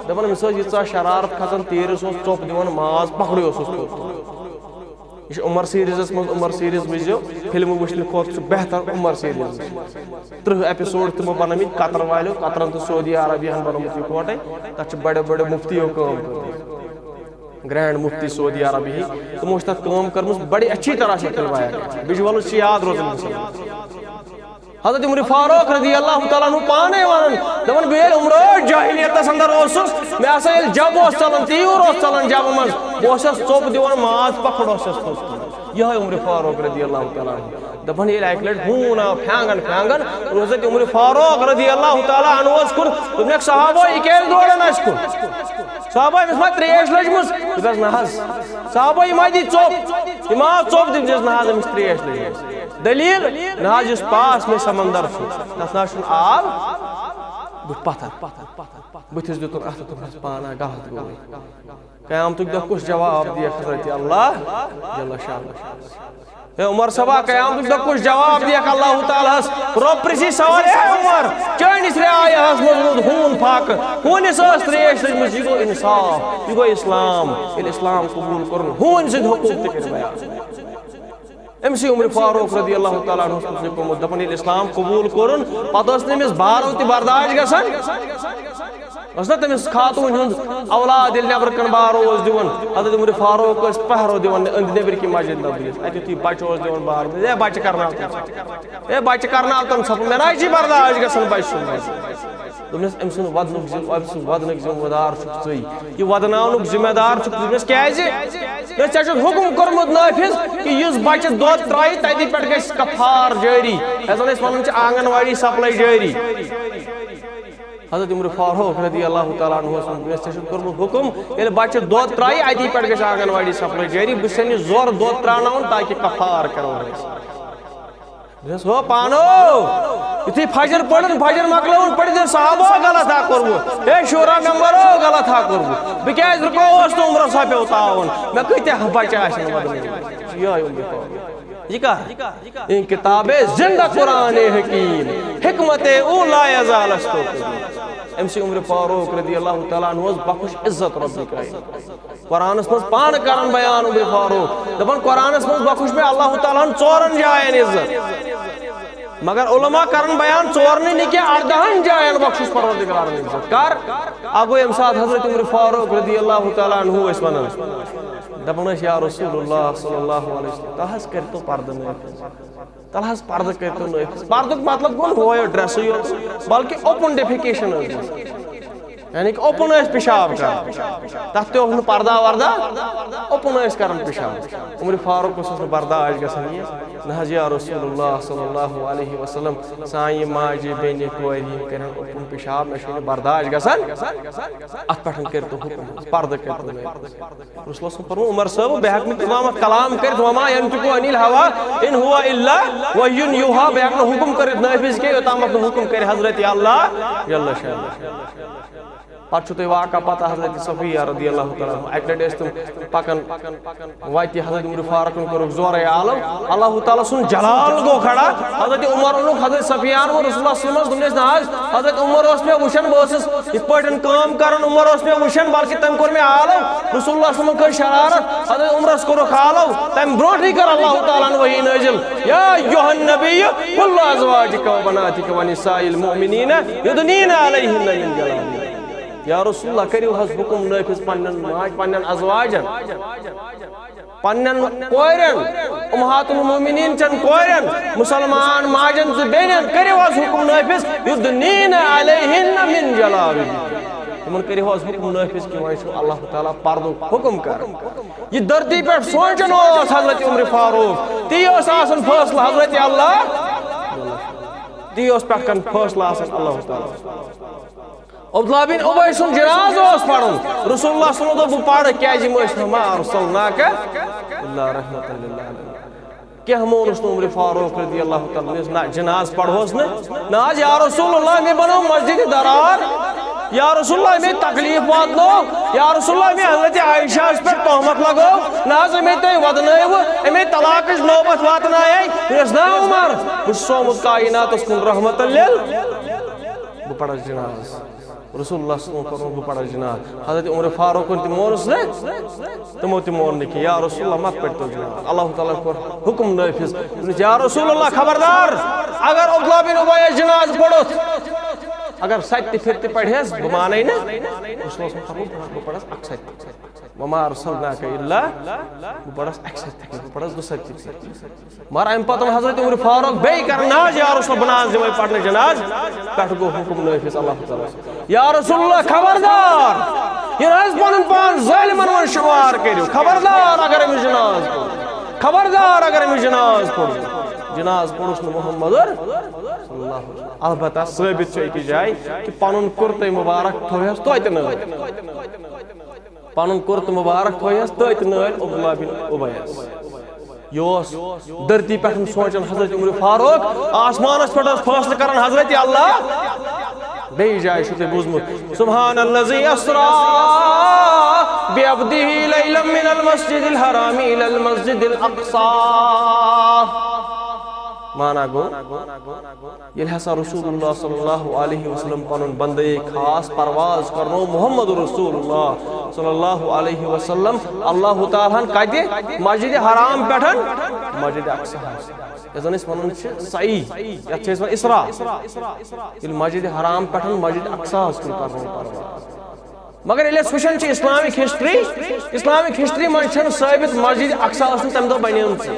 دپان أمِس ٲس ییٖژاہ شرارت کھسان، تیٖرِس اوس ژوٚپ دِوان، ماز پکھڑُے اوسُس کھوٚت۔ یہِ چھُ عمر سیریزس منٛز، عمر سیریز وٕچھزیو، فلمہٕ وٕچھنہٕ کھۄتہٕ چھُ بہتر عمر سیریز وٕچھُن۔ تٕرٛہ ایپیسوڈ تِمو بنٲومٕتۍ قطر والیو، قطرن تہٕ سعودی عربیہن بنوومُت یِکوٹے۔ تتھ چھِ بڑیو بڑیو مفتیو کٲم کٔرمٕژ، گرینڈ مفتی سعودی عربی، تِمو چھِ تتھ کٲم کٔرمٕژ بڑی اچھی طرح سے فلمایا گیا۔ ویجولز چھِ یاد روزان انسانس۔ حضرت عمر فاروق رضی اللہ تعالیٰ عنہ پانے ونان، دپان بہٕ ییٚلہِ عمرو جاہلیتس اندر اوسُس، مےٚ ہسا ییٚلہِ جب اوس ژلان، تیٖر اوس ژلان جبہٕ منٛز، بہٕ اوسس ژوٚپ دِوان، ماز پکھڑ اوسس کھوٚت۔ یِہوٚے عمر فاروق رضی اللہ تعالیٰ عنہ۔ دپان ییٚلہِ اکہِ لٹہِ ہوٗن آو پھینگن پھینگن، حضرت عمر فاروق رضی اللہ تعالیٰ عنہ اوس کُن، دوٚپنکھ صحابو یہِ کیازِ دوران اسہِ کُن؟ صحابو أمِس ما تریش لٔجمٕژ؟ دوٚپنس نہ حظ۔ صحابو یہِ ما دی ژوٚپ؟ یہِ ما آو ژوٚپ؟ دوٚپنس نہ حظ أمِس تریش لٔجمٕژ۔ دلیل؟ نہ حظ یُس پاس مےٚ سمندر چھُ، تتھ نہ حظ چھُنہٕ آب، بہٕ پتھر۔ بٕتھِس دیُتُن اتھٕ، دوٚپنس پانا غلط گوٚوُے۔ قیامتُک دۄہ کُس جواب دِیَکھ حضرت اللہ جل شانہ؟ ہے عمر صٲبا، قیامتُک دۄہ کُس جواب دِیَکھ اللہ تعالیٰ ہس؟ رۄب پرژھی سوال، اے عمر، چٲنِس رعایاہس منٛز روٗد ہوٗن فاقہٕ، ہوٗنِس ٲس تریش لٔجمٕژ، یہِ گوٚو انصاف، یہِ گوٚو اسلام۔ ییٚلہِ اسلام قبوٗل کوٚرُن، ہوٗنۍ سٕنٛدۍ حقوٗق تہِ کٔرۍ بیان۔ أمۍ سی عمر فاروق رضی اللہ تعالیٰ عنہ اوس مُتعلق گوٚمُت، دَپان، ییٚلہِ اسلام قبوٗل کوٚرُن، پتہٕ ٲس نہٕ أمِس بارو تہِ برداش گژھان۔ ٲس نہ تٔمِس خاتوٗن ہُنٛد اولاد ییٚلہِ نٮ۪برٕ کَنہِ بارو اوس دِوان، حضرت عمر فاروق ٲسۍ پہرو دِوان أنٛدۍ نٮ۪برۍ کِنۍ مسجد نبویَس۔ اَتہِ یُتھُے بَچہٕ اوس دِوان بارو، ہے بَچہٕ کرناو تٔمۍ ژھۄپہٕ، ہے بَچہٕ کرناو تٔمۍ ژھۄپہٕ، مےٚ نہ حظ چھِ برداش گژھان بَچہٕ سُنٛد۔ دوٚپنَس، أمۍ سُنٛد وَدنُک ذِم-، أمۍ سُنٛد وَدنُک ذِمہٕ دار چھُکھ ژٕے، یہِ وَدناونُک ذِمہٕ دار چھُکھ ژٕ۔ دوٚپنَس، کیٛازِ؟ دوٚپنَس، ژےٚ چھُتھ حُکُم کوٚرمُت نٲفِذ کہِ یُس بَچہٕ دۄد ترٛایہِ، تَتی پٮ۪ٹھ گژھِ کفار جٲری۔ یَتھ زَن أسۍ وَنان چھِ آنٛگَن واڑی سپلاے جٲری۔ حضرت عمر فاروق رضی اللہ تعالیٰ عنہ اوس وَنان، دوٚپنَس، ژےٚ چھُتھ کوٚرمُت حُکُم، ییٚلہِ بَچہٕ دۄد ترٛایہِ، اَتی پٮ۪ٹھ گژھِ آنٛگَن واڑی سپلاے جٲری۔ بہٕ چھُسَے نہٕ زورٕ دۄد ترٛاوناوُن تاکہِ کفار کَرو أسۍ۔ دوٚپنَس، ہو پانو، یُتھُے فجر پٔرٕن، فجر مۄکلٲوٕن پٔرِتھ، صحابو غلط ہا کوٚرمُت۔ ہے شورا ممبرو، غلط ہا کوٚرمُت۔ بہٕ کیٛازِ رُکووُس نہٕ عمرَس ہا پیوٚو تاوُن؟ مےٚ کۭتیٛاہ بَچہٕ آسَن وَدنہٕ؟ یِہوٚے عمر فاروق۔ یہِ کَر؟ اِن کتاب زندہ قرآن حکیم، حکمت او لا یزال است و قدیم۔ أمۍ سی عمر فاروق رضی اللہ تعالیٰ عنہ اوس بخش عزت رب کائنات۔ قرآنس منٛز پانہٕ کران بیان عمر فاروق، دپان، قرآنس منٛز بخش مےٚ اللہ تعالیٰ ہن ژورن جاین عزت۔ مگر علماء کران بیان، ژور نہٕ، نہٕ کینٛہہ، اردہن جاین بخشس پروردگارن عزت۔ کر؟ اگوے ییٚمہِ ساتہٕ حضرت عمر فاروق رضی اللہ تعالیٰ عنہ ٲسۍ ونان، دپان ٲسۍ، یا رسول اللہ صلی اللہ علیہ وسلم، تلہٕ حظ کٔرتو پردٕ نٲفذ۔ تلہٕ حظ پردٕ کٔرتو نٲفذ۔ پردُک مطلب گوٚو نہٕ ہُہ یوت ڈریسٕے یوت، بلکہ اوپن ڈیفیکیشن ٲس گژھان۔ یعنی کہ اوپن ٲسۍ پِشاب کران۔ تتھ تہِ اوس نہٕ پردہ وردہ، اوپن ٲسۍ کران پِشاب۔ عمر فاروق اوس نہٕ برداش گژھان یہِ۔ نہ حظ یا رسول اللہ صلی اللہ علیہ وسلم، سانہِ ماجہِ بیٚنہِ کورِ یِم کرن اوپن پِشاب، مےٚ چھُنہٕ برداش گژھان۔ اتھ پٮ۪ٹھ کٔرتو حُکم، پردٕ کٔرتو نٲفذ۔ رسول اللہ صلی اللہ علیہ وسلم فرموو، عمر صٲب، بہٕ ہٮ۪کہٕ نہٕ تمامَتھ کلام کٔرِتھ، وما ینطق عن الہوی ان ہو الا وحی یوحی، بہٕ ہٮ۪کہٕ نہٕ حُکم کٔرِتھ نٲفذ کینٛہہ، یوٚتامَتھ نہٕ حُکم کَرِ حضرت اللہ جل شانہ۔ پتہٕ چھُو تۄہہِ واقعہ پتہ، حضرت صفیہ رضی اللہ تعالیٰ عنہ، اَکہِ لَٹہِ ٲسۍ تِم پکان وَتہِ، حضرت عمر فاروقن کوٚرُکھ زورَے آلو، اللہ تعالیٰ سُنٛد جلال گوٚو کھڑا، حضرت عمر اوٚنُکھ حضرت صفیہ ووٚن رسول اللہ صلی اللہ علیہ وسلمس، دوٚپنس، نہ حظ، حضرت عمر اوس مےٚ وٕچھان، بہٕ ٲسٕس یِتھ پٲٹھۍ کٲم کران، عمر اوس مےٚ وٕچھان، بلکہ تٔمۍ کوٚر مےٚ آلو۔ رسول اللہ صلی اللہ علیہ وسلمن کٔر شرارت، حضرت عمرس کوٚرُکھ آلو۔ تَمہِ برونٛٹھٕے کٔر اللہ تعالیٰ ہن وحی نٲزِل، یا ایھا النبی کل ازواجک و بناتک و نساء المؤمنین یدنین علیہن من جلابیبہن۔ یا رسول اللہ، کٔرِو حظ حکم نافذ پننٮ۪ن ماج پننٮ۪ن ازواجن، پننٮ۪ن کورٮ۪ن، امہات المومنین چٮ۪ن کورٮ۪ن، مسلمان ماجن تہٕ بیٚنٮ۪ن کٔرِو حظ حکم نافذ، یدنین علیہن من جلابیبہن۔ تِمن کٔرِو حظ حکم نافذ کہِ وۄنۍ چھُ اللہ تعالیٰ پردُک حکم کران۔ یہِ دھرتی پٮ۪ٹھ سونچان اوس حضرت عمر فاروق، تی اوس آسان فٲصلہٕ حضرت اللہ، تی اوس پٮ۪ٹھ کَنہِ فٲصلہٕ آسان اللہ تعالیٰ۔ عبداللہ بن ابی سُنٛد جنازٕ اوس پرُن۔ رسول اللہ صلی اللہ علیہ وسلم دوٚپ، "بہٕ پرٕ، کیازِ یِم ٲسۍ وما ارسلناک الا رحمة للعالمین۔" کینٛہہ مونُس نہٕ عمر فاروق رضی اللہ تعالیٰ عنہ۔ نہ، جنازٕ پرہوس نہٕ۔ نہ حظ، یا رسول اللہ، مےٚ بنوو مسجد درار۔ یا رسول اللہ، مےٚ تکلیف واتنوو۔ یا رسول اللہ، مےٚ حضرت عائشہ ہس پٮ۪ٹھ تہمت لگوو۔ نہ حظ، أمۍ تۄہہِ ودنٲوٕ، أمۍ طلاقٕچ نوبت واتنایے۔ مےٚ دوٚپُس، "نہ عمر، بہٕ چھُس آمُت کائناتس کُن رحمت لل۔" بہٕ پرس جنازٕ۔ رسول اللہ صلی اللہ علیہ وسلم فرموو، "بہٕ پرس جنازٕ۔" حضرت عمر فاروقن تہِ مونُس نہٕ، تِمو تہِ مون نہٕ کینٛہہ، "یا رسول اللہ، مہ پٔرۍتو جنازٕ۔" اللہ تعالیٰ ہن کوٚر حکم نافذ، دوٚپنس، "یا رسول اللہ، خبردار، اگر عبداللہ بن ابی یس جنازٕ پوٚرُتھ، اگر سۄ تہِ پھِرِ تہِ پرِہس، بہٕ مانے نہٕ۔" رسول اللہ صلی اللہ علیہ وسلم فرموو، "بہٕ پرس اکھ سۄ تہِ۔" وما ارسلناک الا، بہٕ پرس اکہِ ساتہِ تہِ، بہٕ پرس دُساتہِ تہِ۔ مگر امہِ پتہٕ حضرت عمر فاروق بیٚیہِ کران، "نہ حظ یا رسول، بہٕ نہ حظ دِمے پرنہٕ جناز۔" پٮ۪ٹھٕ گوٚو حکم نافذ اللہ تعالیٰ۔ یا رسول اللہ، خبردار، یہِ نہ حظ پنُن پان ظٲلمن منٛز شمار کٔرِو۔ خبردار اگر أمِس جناز پوٚر، خبردار اگر أمِس جناز پوٚر۔ جناز پوٚرُس نہٕ محمد صلی اللہ علیہ وسلم۔ البتہ ثٲبت چھُ أکِس جایہِ کہِ پنُن کُرتہٕ مبارک تھوہس توتہِ نٲلۍ۔ پنُن کُرتہٕ مبارک تھویس تٔتۍ نٲلۍ عبداللہ بن ابیس۔ یہِ اوس دھرتی پٮ۪ٹھ سونچان حضرت عمر فاروق، آسمانس پٮ۪ٹھ اوس فٲصلہٕ کران حضرت اللہ۔ بیٚیہِ جایہِ چھُو تۄہہِ بوٗزمُت، "سبحان الذی اسری بعبدہ لیلا من المسجد الحرام الی المسجد الاقصی۔" مانا گوٚو، ییٚلہِ ہسا رسول اللہ صلی اللہ علیہ وسلم پنُن بندے خاص پرواز کرنو محمد رسول اللہ صلی اللہ علیہ وسلم، اللہ تعالیٰ ہن کتہِ؟ مسجد حرام پٮ۪ٹھ مسجد اقصیٰ ہس، یتھ زن أسۍ ونان چھِ سعی، یتھ چھِ أسۍ ونان اسراء۔ ییٚلہِ مسجد حرام پٮ۪ٹھ مسجد اقصیٰ ہس کُن کرنو پرواز۔ مگر ییٚلہِ أسۍ وٕچھان چھِ اسلامک ہسٹری، اسلامک ہسٹری منٛز چھنہٕ ثٲبت مسجد اقصیٰ ٲس نہٕ تمہِ دۄہ بنیمٕژ۔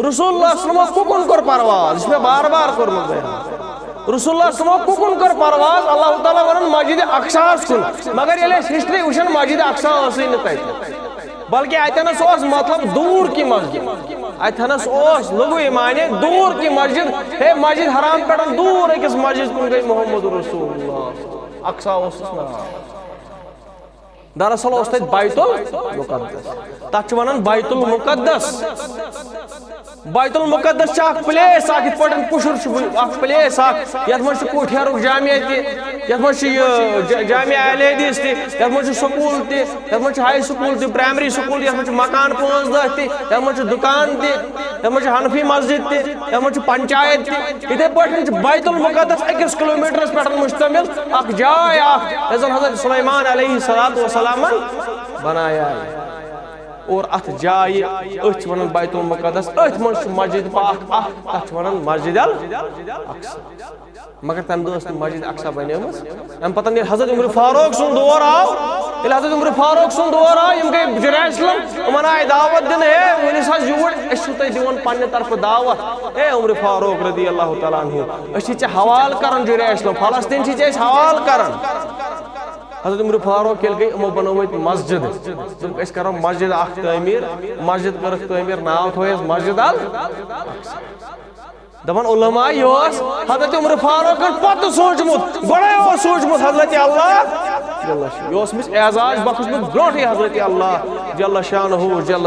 رسول اللہ صلی اللہ علیہ وسلم کُکُن کوٚر پرواز؟ یہِ چھُ مےٚ بار بار کوٚرمُت بیان۔ رسول اللہ صلی اللہ علیہ وسلم کُکُن کوٚر پرواز؟ اللہ تعالیٰ ونان مسجد اقصیٰ ہس کُن، مگر ییٚلہِ أسۍ ہسٹری وٕچھان، مسجد اقصیٰ ٲسٕے نہٕ تتہِ، بلکہِ اتٮ۪نس اوس مطلب دوٗر کی مسجد، اتٮ۪نس اوس لغوی معنی دوٗر کی مسجد۔ ہے، مسجد حرام پٮ۪ٹھ دوٗر أکِس مسجد کُن گٔے محمد رسول اللہ، اقصیٰ اوسُس ناو۔ دراصل اوس تتہِ بیت المقدس، تتھ چھِ ونان بیت المقدس۔ بیت المقدس چھِ اکھ پلیس اکھ، یِتھ پٲٹھۍ پُشُر چھُ اکھ پلیس اکھ، یتھ منٛز چھُ کوٹھیرُک جامع تہِ، یتھ منٛز چھُ یہِ جا-، جامع اہل حدیث تہِ، یتھ منٛز چھُ سکوٗل تہِ، یتھ منٛز چھُ ہاے سکوٗل تہِ، پرایمری سکوٗل تہِ، یتھ منٛز چھُ مکان پانٛژھ دہ تہِ، یتھ منٛز چھُ دُکان تہِ، یتھ منٛز چھُ حنفی مسجد تہِ، یتھ منٛز چھُ پنچایت تہِ۔ یِتھے پٲٹھۍ چھُ بیت المقدس أکِس کلوٗمیٹرس پٮ۪ٹھ مشتمل اکھ جاے اکھ، یۄس زن حضرت سلیمان علیہ الصلوۃ والسلامن بنایے۔ اور اتھ جایہِ، أتھۍ چھِ ونان بیت المقدس، أتھۍ منٛز چھُ مسجد پاک اکھ، تتھ چھِ ونان مسجد الاقصیٰ۔ مگر تمہِ دۄہ ٲس نہٕ مسجد اقصیٰ بنیمٕژ۔ امہِ پتہٕ ییٚلہِ حضرت عمر فاروق سُنٛد دور آو، ییٚلہِ حضرت عمر فاروق سُنٛد دور آو، یِم گٔے جرائح اسلام، یِمن آیہِ دعوت دِنہٕ، "ہے، ؤلِو سا یوٗرۍ، أسۍ چھِو تۄہہِ دِوان پننہِ طرفہٕ دعوت۔ اے عمر فاروق رضی اللہ تعالیٰ عنہ، أسۍ چھِ ژےٚ حوالہٕ کران جرائح اسلام، فلسطین چھِ ژےٚ أسۍ حوالہٕ کران۔" حضرت عمر فاروق ییٚلہِ گٔے، یِمو بنٲو اَتہِ مسجد۔ دوٚپُکھ، "أسۍ کرو مسجد اکھ تعمیٖر۔" مسجد کٔرٕکھ تعمیٖر، ناو تھوو یَس مسجد ال۔ دَپان علماء، یہِ اوس حضرت عمر فاروقن پتہٕ سوٗنٛچمُت، گۄڈَے اوس سوٗنٛچمُت حضرت اللہ۔ یہِ اوس أمِس اعزاز بخشمُت برونٛٹھٕے حضرت اللہ جل شانہ جل